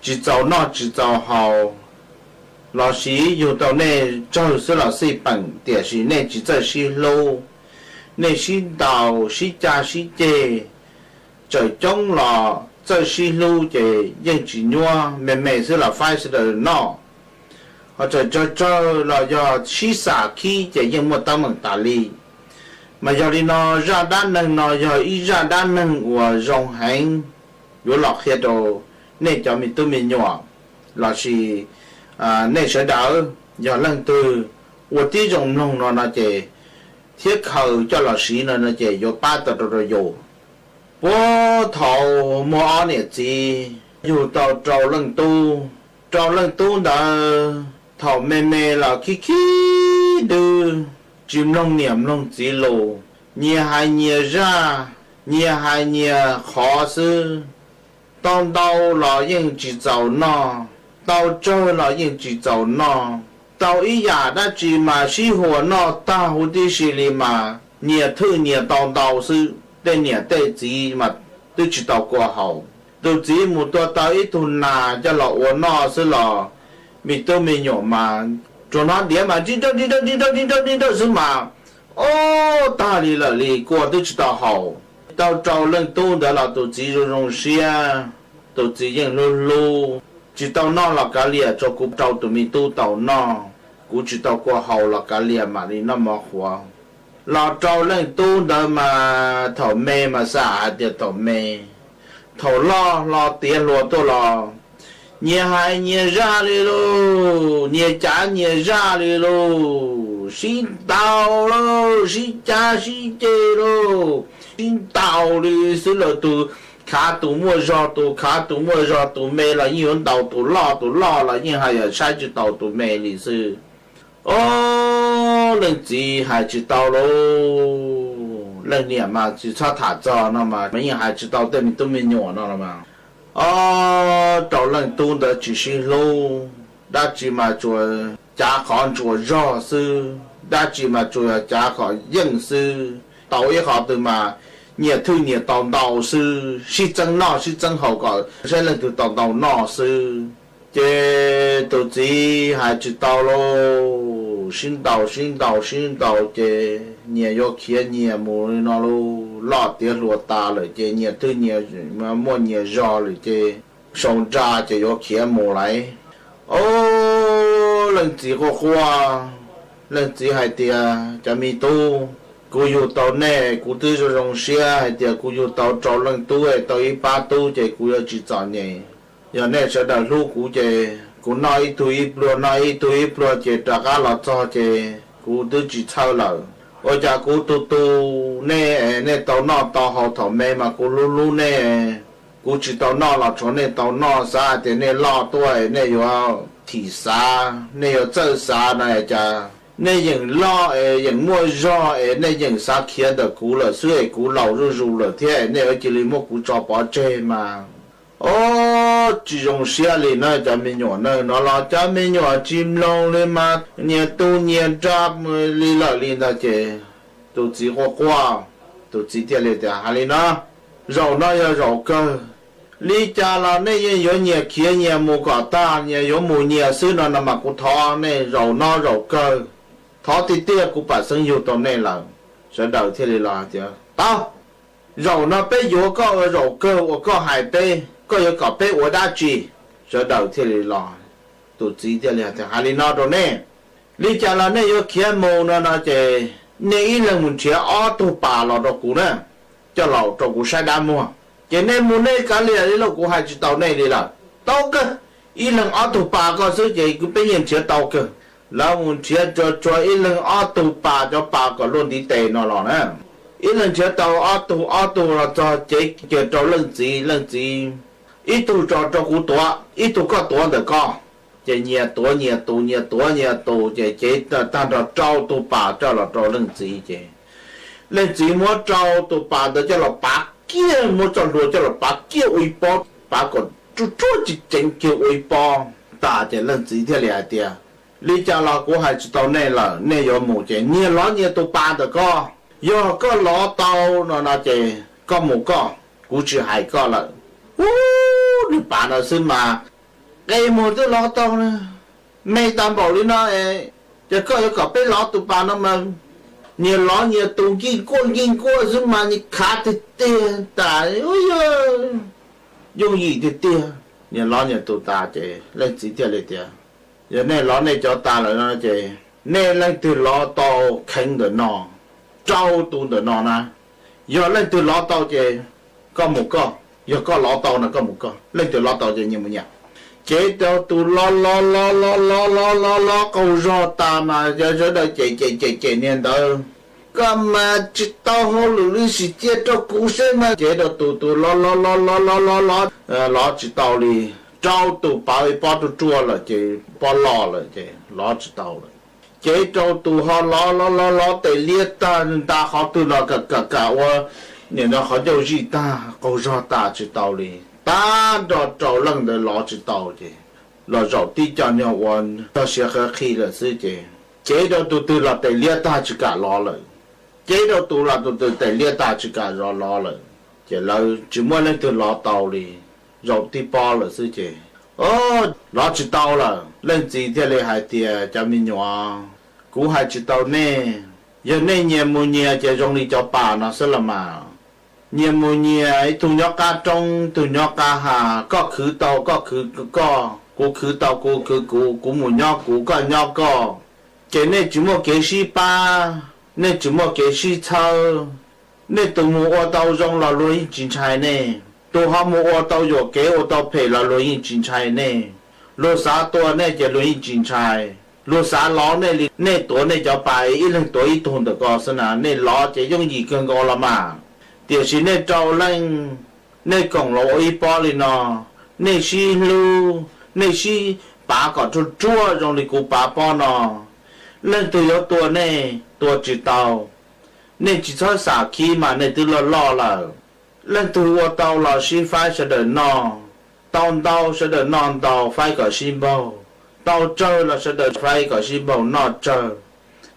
tsis txaus noj tsis txaus haus, lossis yug tau nej tsawg xwb los xij peem, tiam sis nej tsis txawj sib hlub, nej sib ntaus sib caj sib ceg, txawm coob los txawj sib hlub ces yeej tsis nyuab, me me xwb los faib sawv daws noj. Ho txawm tsawg tsawg los yog sib xam khib ces yeej muaj teeb meem tas li. Mas yog li no, zaj dab neeg no yog ib zaj dab neeg uas zoo heev, yuav los qhia rau nej cov me tub me nyuam lossis nej sawv daws, yog leej twg ua tib zoo mloog no no ces, thiab khaws coj los siv no no ces yuav pab tau rau rau yus. Puag thaum muaj ob niam txiv yug tau rau leej tub. Rau leej tub ntawd thaum me me los khib khib dwb, tsis mloog niam mloog txiv lus, nyias hais nyias zaj, nyias hais nyias qhov xwb. Tau ntau los yeej tsis txaus noj, tau tsawg los yeej tsis txaus noj. Tau ib yam dab tsi mas sib huas noj tag huv tib si li mas nyias thwj nyias tau ntau xwb, tej niam tej txiv mas twb tsis tau kua haus. Tus txiv mus tua tau ib tug nas coj los ua noj xwb los me tub me nyuam mas tsuas hnov diav mas nrib nrawj nrib nrawj nrib nrawj nrib nrawj nrib nrawj xwb mas, ob, tag li lawm li kua twb tsis tau haus. Tau rau leej tub ntawd los tus txiv zoo zoo siab, tus txiv yeej hlub hlub. Tsis tau noj los kav liam, tsuas kuv rau tus me tub tau noj, kuv tsis tau kua haus los kav liam mam li noj mov qhuav. Los rau leej tub ntawd mas thaum me mas xam hais tias thaum me, thaum loj hlo tiav hluas tuaj los nyias hais nyias zaj li lauj, nyias cav nyias zaj li lauj, sib ntaus lauj, sib cav sib ceg lauj, sib ntaus li xwb. Lawv tus khav tus muaj zog, tus khav tus muaj zog, tus me los yeej yuav ntaus tus loj, tus loj los yeej hais tias saib tsis taus tus me li xwb. Ob, leej txiv hais tsis tau lauj, leej niam mas tsis txhob tham txog no mas yeej hais tsis tau tej me tub me nyuam no los mas. Ob, rau leej tub ntawd tsis sib hlub, dab tsi mas tsuas cav qhov ntsuas zog xwb, dab tsi mas tsuas yog cav qhov yeej xwb. Tau ib qhov twg mas nyias thwj nyias tau ntau xwb, sib txeeb noj sib txeeb haus kom saib leej twg tau ntau noj xwb. Ces tus txiv hais tsis tau lauj, sib ntaus sib ntaus sib ntaus ces nyias yuav khiav nyias mus li no lauj. Loj tiav hluas tas lawm ces nyias twb nyias muaj nyias zog lawm ces sau nra ces yuav khiav mus lawm. Ob, leej txiv quaj quaj, leej txiv hais tias, cov me tub, kuv yug tau nej kuv twb zoo zoo siab hais tias kuv yug tau rau leej tub tau ib pab tub ces kuv yuav tsis txom nyem. Yog nej sawv daws hlub kuv ces kuv noj ib tug ib pluag, noj ib tug ib pluag ces rov qab los txog ces kuv twb tsis txhawj lawm. Ua cas kuv tu tu nej, nej tau noj tau haus thaum me mas kuv hlub hlub nej, kuv tsis tau noj los tshuav nej tau noj, xav hais tias nej loj tuaj nej yuav thim xav, nej yuav txawj xav no cas nej yeem loj es yeem muaj zog es nej yeem xav khiav ntawm kuv lawm xwb es kuv laus zuj zus lawm thiab nej yuav cia li muab kuv tso pov tseg mas. Ob, tsis zoo siab li na cov me nyuam na. No los cov me nyuam tsis mloog li mas nyias tu nyias nra li lawm li ntag ces tus txiv quaj quaj, tus txiv thiaj li tias, Hais li no, zaum no yog zaum kawg, li cas los nej yeej yuav nyias khiav nyias mus kom tag, nyias yuav mus nyias xwb no no mas kuv thov nej zaum no zaum kawg, thov tiag tiag kuv pam xeeb yug tau nej lawm. Sawv daws thiaj li los tias, Tau, zaum no peb yuav koj ua zaum kawg uas koj hais peb, koj yuav kom peb ua dab tsi? Sawv daws thiaj li los, tus txiv thiaj li hais tias, Hais li no rau nej, li cas los nej yuav khiav mus no no ces nej ib leeg mus nrhiav ob tug pas los rau kuv na, coj los rau kuv saib dab muag. Ces nej mus nej kav liam li lauj, kuv hais tsis tau nej li lawm. Tau kawg, ib leeg ob tug pas koj xwb ces kuv peb yeej nrhiav tau kawg. Lawv mus nrhiav tsuas tsuas ib leeg ob tug pas, cov pas kom luaj ntiv tes no los na. Ib leeg nrhiav tau ob tug ob tug los txog cev kiag rau leej txiv, leej txiv ib tug tso rau kuv tuav, ib tug koj tuav ntawm koj. Ces nyias tuav nyias tus, nyias tuav nyias tus, ces cev tag nrho rau tug pas coj los rau leej txiv ces leej txiv muab rau tus pas ntawd coj los pav kiag, muab txoj hlua coj los pav kiag ua ib pob, pav kom ruaj ruaj tsis ceev kiag ua ib pob tas ces leej txiv thiaj li hais tias, Li cas los kuv hais tsis tau nej lawm, nej yuav mus ces nyias lov nyias tus pas ntawm koj. Yog koj lov tau no no ces koj mus koj, kuv tsis hais koj lawm. Ub, nws pas no xwb mas qe muag twb lov tau na, me tag npaum li no es, ces koj yuav kom peb lov tus pas no mas. Nyias lov nyias tus nkij nkuaj nkij nkuaj xwb mas nyias khav tiag tiag tas, yooj yim tiag tiag. Nyias lov nyias tus tas ces leej txiv thiaj li tias, Yog nej lov nej cov tas lawm no ces nej leej twg lov tau kheev ntawm no, rau tus ntawm no na, yog leej twg lov tau ces koj mus koj, yog koj lov tau no koj mus koj, leej twg lov tau ces nyias mus nyias. Ces rau tus lov lov lov lov lov lov lov lov qaug zog tas mas yog sawv daws cem cem cem cem niag ntawd, Koj mas tsis tau hauj lwm li, sim cia rau kuv seb mas. Ces rau tus tus lov lov lov lov lov lov lov, lov tsis tau li, rau tus pav ib pob ruaj ruaj lawm ces pob loj lawm ces lov tsis tau lawm. Ces rau tus ho lov lov lov lov tes liab tag, nta qhov twg los kam kam kam ua, nim no qhov ncauj zij tag, qaug zog tas tsis tau li, tag nrho rau leej ntawd lov tsis tau ces los zaum tib co niag ua tog siav qhawv qhi lawm xwb ces, ces rau tus twg los tes liab tag tsis kam lov lawm, ces rau tus los tus twg tes liab tag tsis kam zov lov lawm, ces lawv tsis muaj leej twg lov tau li, zaum tib pob lawm xwb ces, o, lov tsis tau lawm. Leej txiv thiaj li hais tias, Cov me nyuam, kuv hais tsis tau nej, yog nej nyias mus nyias ces zoo li cov pas no xwb los mas. Nyias mus nyias, ib tug nyob qab roob, ib tug nyob qab hav, koj khwv tau koj khwv koj, kuv khwv tau kuv khwv kuv, kuv mus nyob kuv, koj nyob koj. Ces nej tsis muaj kev sib pab, nej tsis muaj kev sib txhawb. Nej tus mus ua tau zoo los luag yeej tsis ntshai nej, tus ho mus ua tau yuam kev ua tau phem los luag yeej tsis ntshai nej. Luag xav tua nej ces luag yeej tsis ntshai. Luag xav lov nej li nej tuav nej cov pas ib leeg tuav ib tug ntawm ko xwb na, nej lov ces yooj yim kawg nkaus los mas. Tiam sis nej rau leej, nej koom los ua ib pob li no, nej sib hlub, nej sib pav kom ruaj ruaj zoo li kuv pav pob no, leej twg yuav tua nej tua tsis tau. Nej tsis txhob xam khib mas nej twb loj loj lawm. Leej twg ua tau los sib faib sawv daws noj, tau ntau sawv daws noj ntau faib kom sib npaug, tau tsawg los sawv daws faib kom sib npaug noj tsawg.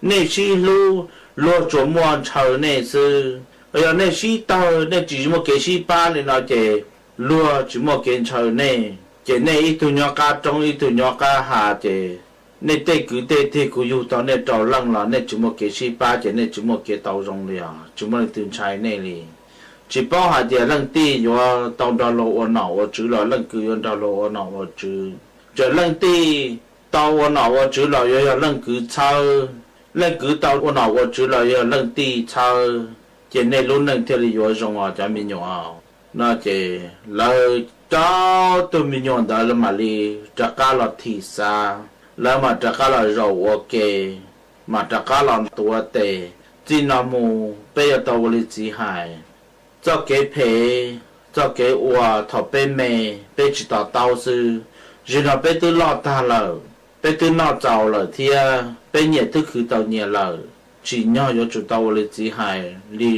Nej sib hlub, luag tsuas muaj ntshaw nej xwb. Yog nej sib tawg, nej tsis muaj kev sib pab li no ces luag tsis muaj kev ntshaw nej. Ces nej ib tug nyob qab roob ib tug nyob qab hav ces nej tej kwv tej tij kuv yug tau nej rau leej los nej tsis muaj kev sib pab ces nej tsis muaj kev tau zoo li os, tsis muaj leej twg ntshai nej li. Tsis paub hais tias leej tij yuav tau nrog luag ua nom ua tswv los leej kwv yuav nrog luag ua nom ua tswv. Txawm leej tij tau ua nom ua tswv los yuav yog leej kwv txhawb, leej kwv tau ua nom ua tswv los yog leej tij txhawb, ces nej lub neej thiaj li yuav zoo os cov me nyuam. No ces lawv cov tug me nyuam ntawd lawv mam li rov qab los thim xav, lawv mam rov qab los zaum ua ke, mam rov qab los tuav tes, txij no mus peb yuav tau ua li txiv hais. Txoj kev phem, txoj kev uas thaum peb me, peb tsis to taub xwb, zaum no peb twb loj tag lawm, peb twb noj txaus lawm thiab peb nyias twb khwv tau nyias lawm, tsim nyog yuav tsum tau ua li txiv hais li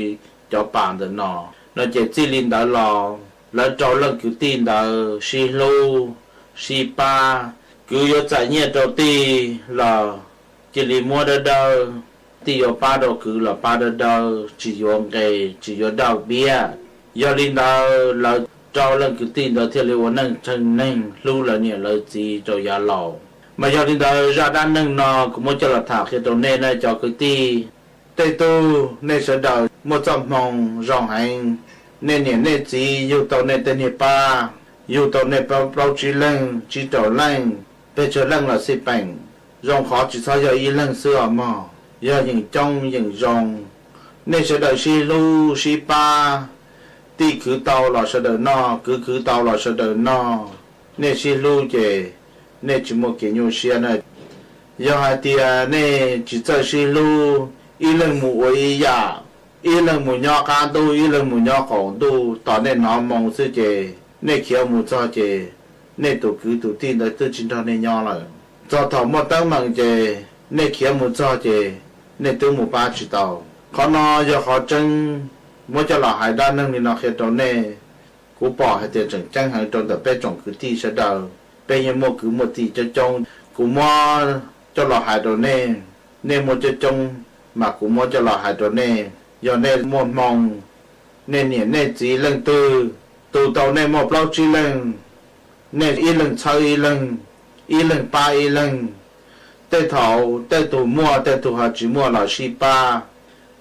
cov pas ntawm no. No ces txij li ntawd los Lawv rau leej kwv tij ntawd sib hlub, sib pab, kwv yuav txais nyiaj rau tij los cia li muab dawb dawb, tij yuav pab rau kwv los pab dawb dawb, tsis yuav nqe, tsis yuav daj piab. Yog li ntawd lawv rau leej kwv tij ntawd thiaj li ua neej tseeb neeg hlub lawv niam lawv txiv rau yav laus. Mas yog li ntawd zaj dab neeg no kuv muab coj los tham qhia rau nej na cov kwv tij. Tej tug nej sawv daws muaj txoj hmoo zoo heev, nej niam nej txiv yug tau nej tej niag pab, yug tau nej plaub tsib leeg, tsib rau leej, pes tsawg leej los xij peem, zoo qhov tsis txhob yog ib leeg xwb os mog, yog yeem coob yeem zoo. Nej sawv daws sib hlub sib pab, tij khwv tau los sawv daws noj, kwv khwv tau los sawv daws noj. Nej sib hlub ces nej tsis muaj kev nyuaj siab na. Yog hais tias nej tsis txawj sib hlub, ib leeg mus ua ib yam, ib leeg mus nyob qab ntuj, ib leeg mus nyob qaum ntuj, tos nej hnov moo xwb ces nej khiav mus txog ces nej tus kwv tus tij ntawd twb tsis nrog nej nyob lawm. Txog thaum muaj teeb meem ces nej khiav mus txog ces nej twb mus pab tsis tau. Qhov no yog qhov tseeb, muab coj los hais dab neeg li no qhia rau nej. Kuv pom hais tias tseem ceeb heev rau ntawm peb tsoom kwv tij sawv daws, peb yeej muaj kwv muaj tij coob coob. Kuv muab coj los hais rau nej, nej muaj coob coob, mas kuv muab coj los hais rau nej. Yog nej muaj hmoo, nej niam nej txiv leej twg tu tau nej muaj plaub tsib leeg, nej ib leeg txhawb ib leeg, ib leeg pab ib leeg. Tej thaum tej tug muaj tej tug ho tsis muaj los sib pab,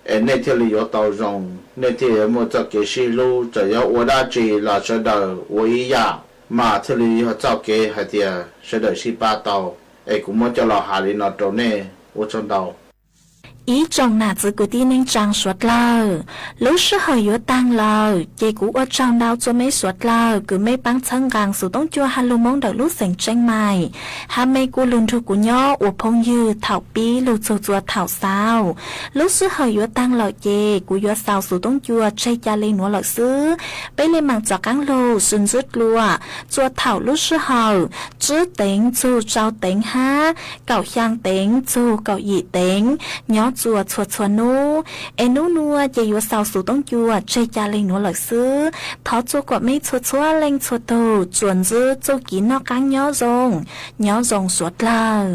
es nej thiaj li yuav tau zoo, nej thiaj yuav muaj txoj kev sib hlub, txawm yog ua dab tsi los sawv daws ua ib yam, mas thiaj li yog txoj kev hais tias sawv daws sib pab tau. Es kuv muab coj los hais li no rau nej, ua tsaug ntau. Ib tsoom nam txiv kwv tij neej tsaa suav dlawg, lub sij hawm yuav taag lawm ces kuv ua tsaug ntau txua meb suav dlawg kws meb paab txhawb nqaa xov tooj cua hab lug Moob ntawm lub xeev Tseeb Maim, hab mej kuj lug nrug kuv nyob ua phooj ywg thaum pib lug txug txua thaum xaus. Lub sij hawm yuav taag lawm ces kuv yuav xaus xov tooj cua tseg ca le nuav lawm xwb. Peb le maam rov qaab lug sib ntsib dlua txua thaum lub sij hawm tsib teev txug rau teev hab kaum xyaa teev txug kaum yim teev nyob txua txhua txhua nub. Es nub nua ces yuav xaus xov tooj cua tseg ca le nuav lawm xwb. Thov txua kuas mej txhua txhua leej txhua tug tsuas ntsib txuj kev noj qaab nyob zoo, nyob zoo suav dlawg.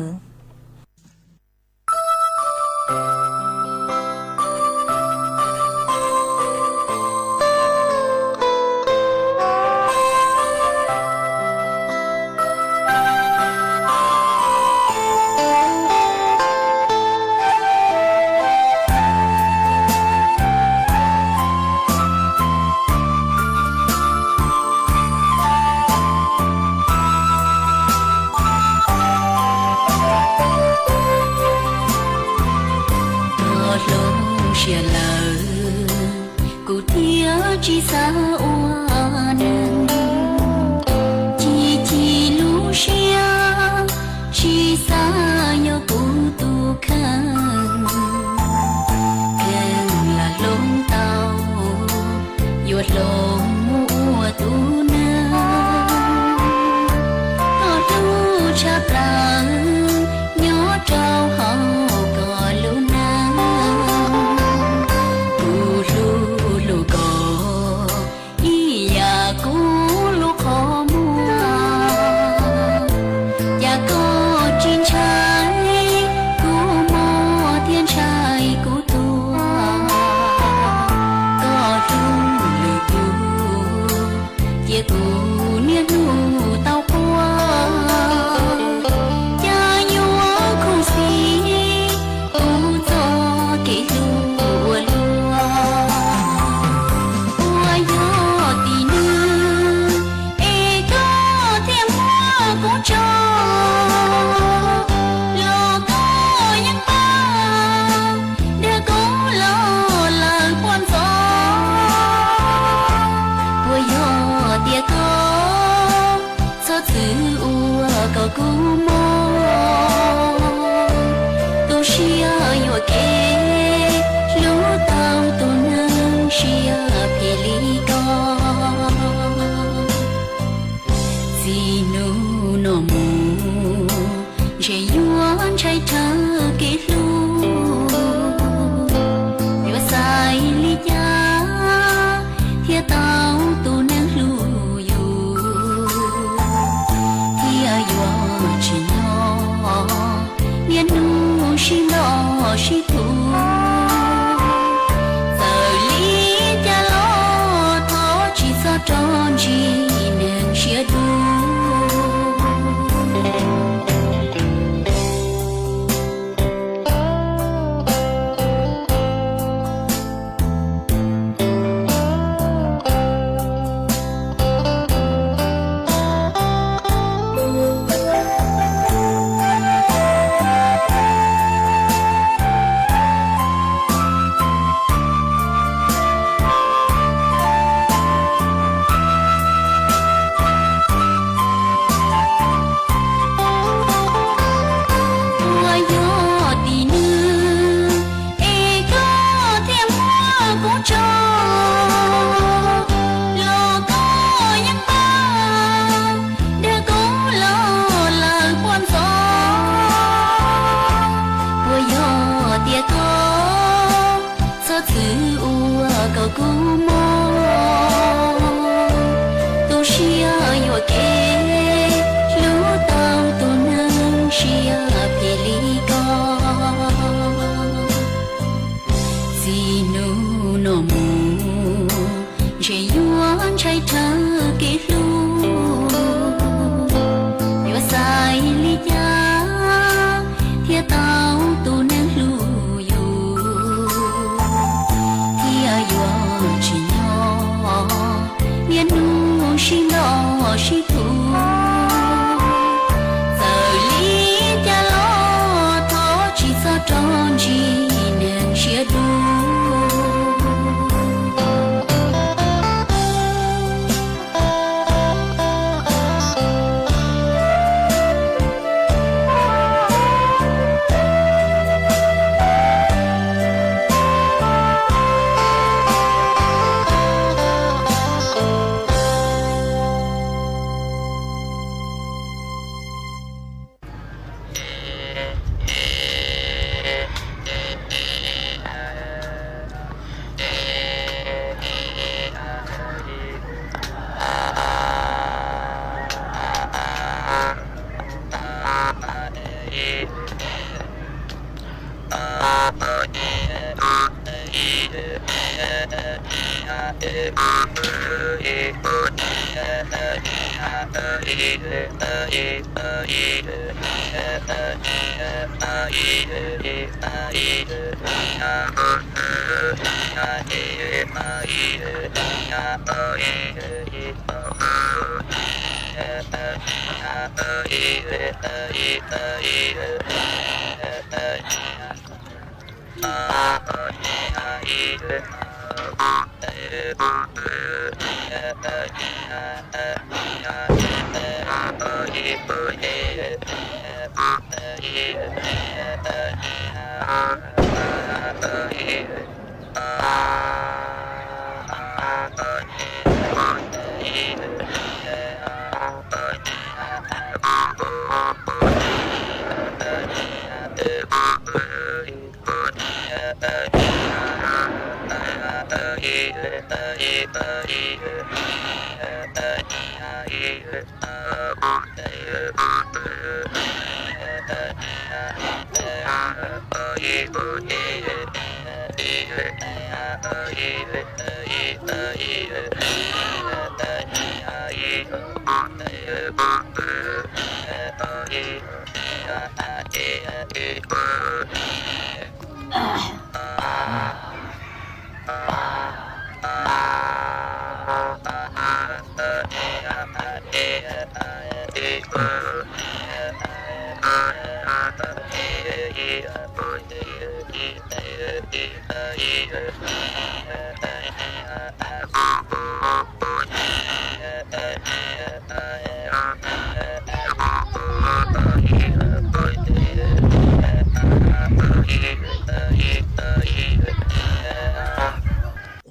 Tuag lub siab lawm, kuv thiaj tsis xav ua neeg. Cig cig lub siab, tsis xav yog kuv tus kheej. Kheej lam hloov tau, yuav hloov mus ua tus neeg. Koj hlub tshaj plaws, nyob rau hauv koj lub neej. Kuv hlub hlub koj ib yam kuv hlub qhov muag. Cas koj tsis ntshai kuv mob thiab ntshai kuv tuag? Koj hlub lwm tus, cia kuv niaj hnub tau quaj. Cas yuav khuv xim kuv txoj kev hlub ua luaj. Puas yog tim nws es koj thiaj muab kuv tso? Los koj yeej paub dag kuv los lawm puag ntxov. Puas yog tias koj txhob txwv ua kom kuv mob? Tu siab yuam kev hlub tau tus neeg siab phem li koj. Txij hnub no mus ntshe yuav ntshai rhawv kev hlub. Yuav xaiv li cas thiaj tau tus neeg hlub ntsib neeg siab dub. Puas yog tim nws es koj thiaj muab kuv tso, los koj yeej paub dag kuv los lawm puag ntxov. Puas yog tias koj txhob txwm ua kom kuv mob, tu siab yuam kev hlub tau tus neeg siab phem li koj. Txij hnub no mus ntshe yuav ntshai rhawv kev hlub, yuav xaiv li cas thiaj tau tus neeg hlub yus, thiaj yuav tsim nyog niaj hnub sib ntaus sib tua. Txawm li cas los thov tsis txhob rov ntsib neeg siab dub.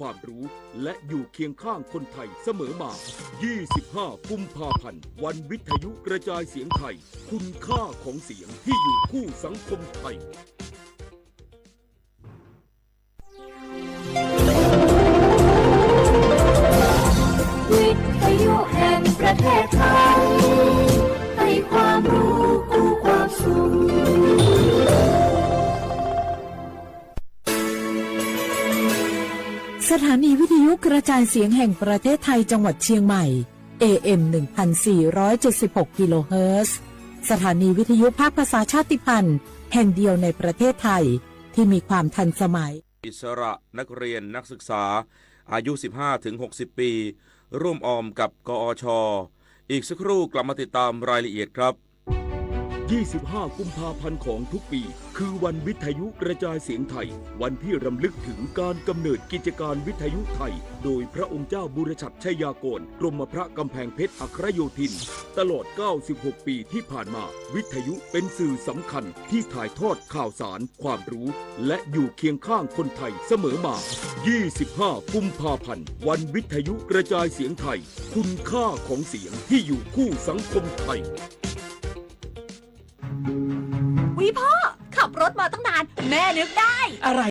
ความรู้และอยู่เคียงข้างคนไทยเสมอมา ยี่สิบห้า กุมภาพันธ์ วันวิทยุกระจายเสียงไทย คุณค่าของเสียงที่อยู่คู่สังคมไทย วิทยุแห่งประเทศไทย ให้ความรู้คู่ความสุข สถานีวิทยุกระจายเสียงแห่งประเทศไทยจังหวัดเชียงใหม่ เอ เอ็ม หนึ่งพันสี่ร้อยเจ็ดสิบหก กิโลเฮิรตซ์ สถานีวิทยุภาคภาษาชาติพันธุ์แห่งเดียวในประเทศไทยที่มีความทันสมัย อิสระนักเรียนนักศึกษา อายุ สิบห้าถึงหกสิบ ปี ร่วมออมกับ กอช อีกสักครู่กลับมาติดตามรายละเอียดครับ ยี่สิบห้า กุมภาพันธ์ของทุกปี คือวันวิทยุกระจายเสียงไทย วันที่รำลึกถึงการกำเนิดกิจการวิทยุไทย โดยพระองค์เจ้าบุรชัดชัยยากร กรมพระกำแพงเพชรอัครโยธิน ตลอด เก้าสิบหก ปีที่ผ่านมา วิทยุเป็นสื่อสำคัญที่ถ่ายทอดข่าวสาร ความรู้ และอยู่เคียงข้างคนไทยเสมอมา ยี่สิบห้า กุมภาพันธ์ วันวิทยุกระจายเสียงไทย คุณค่าของเสียงที่อยู่คู่สังคมไทย วิพ่อ ขับรถมาตั้งนาน แม่นึกได้ อะไร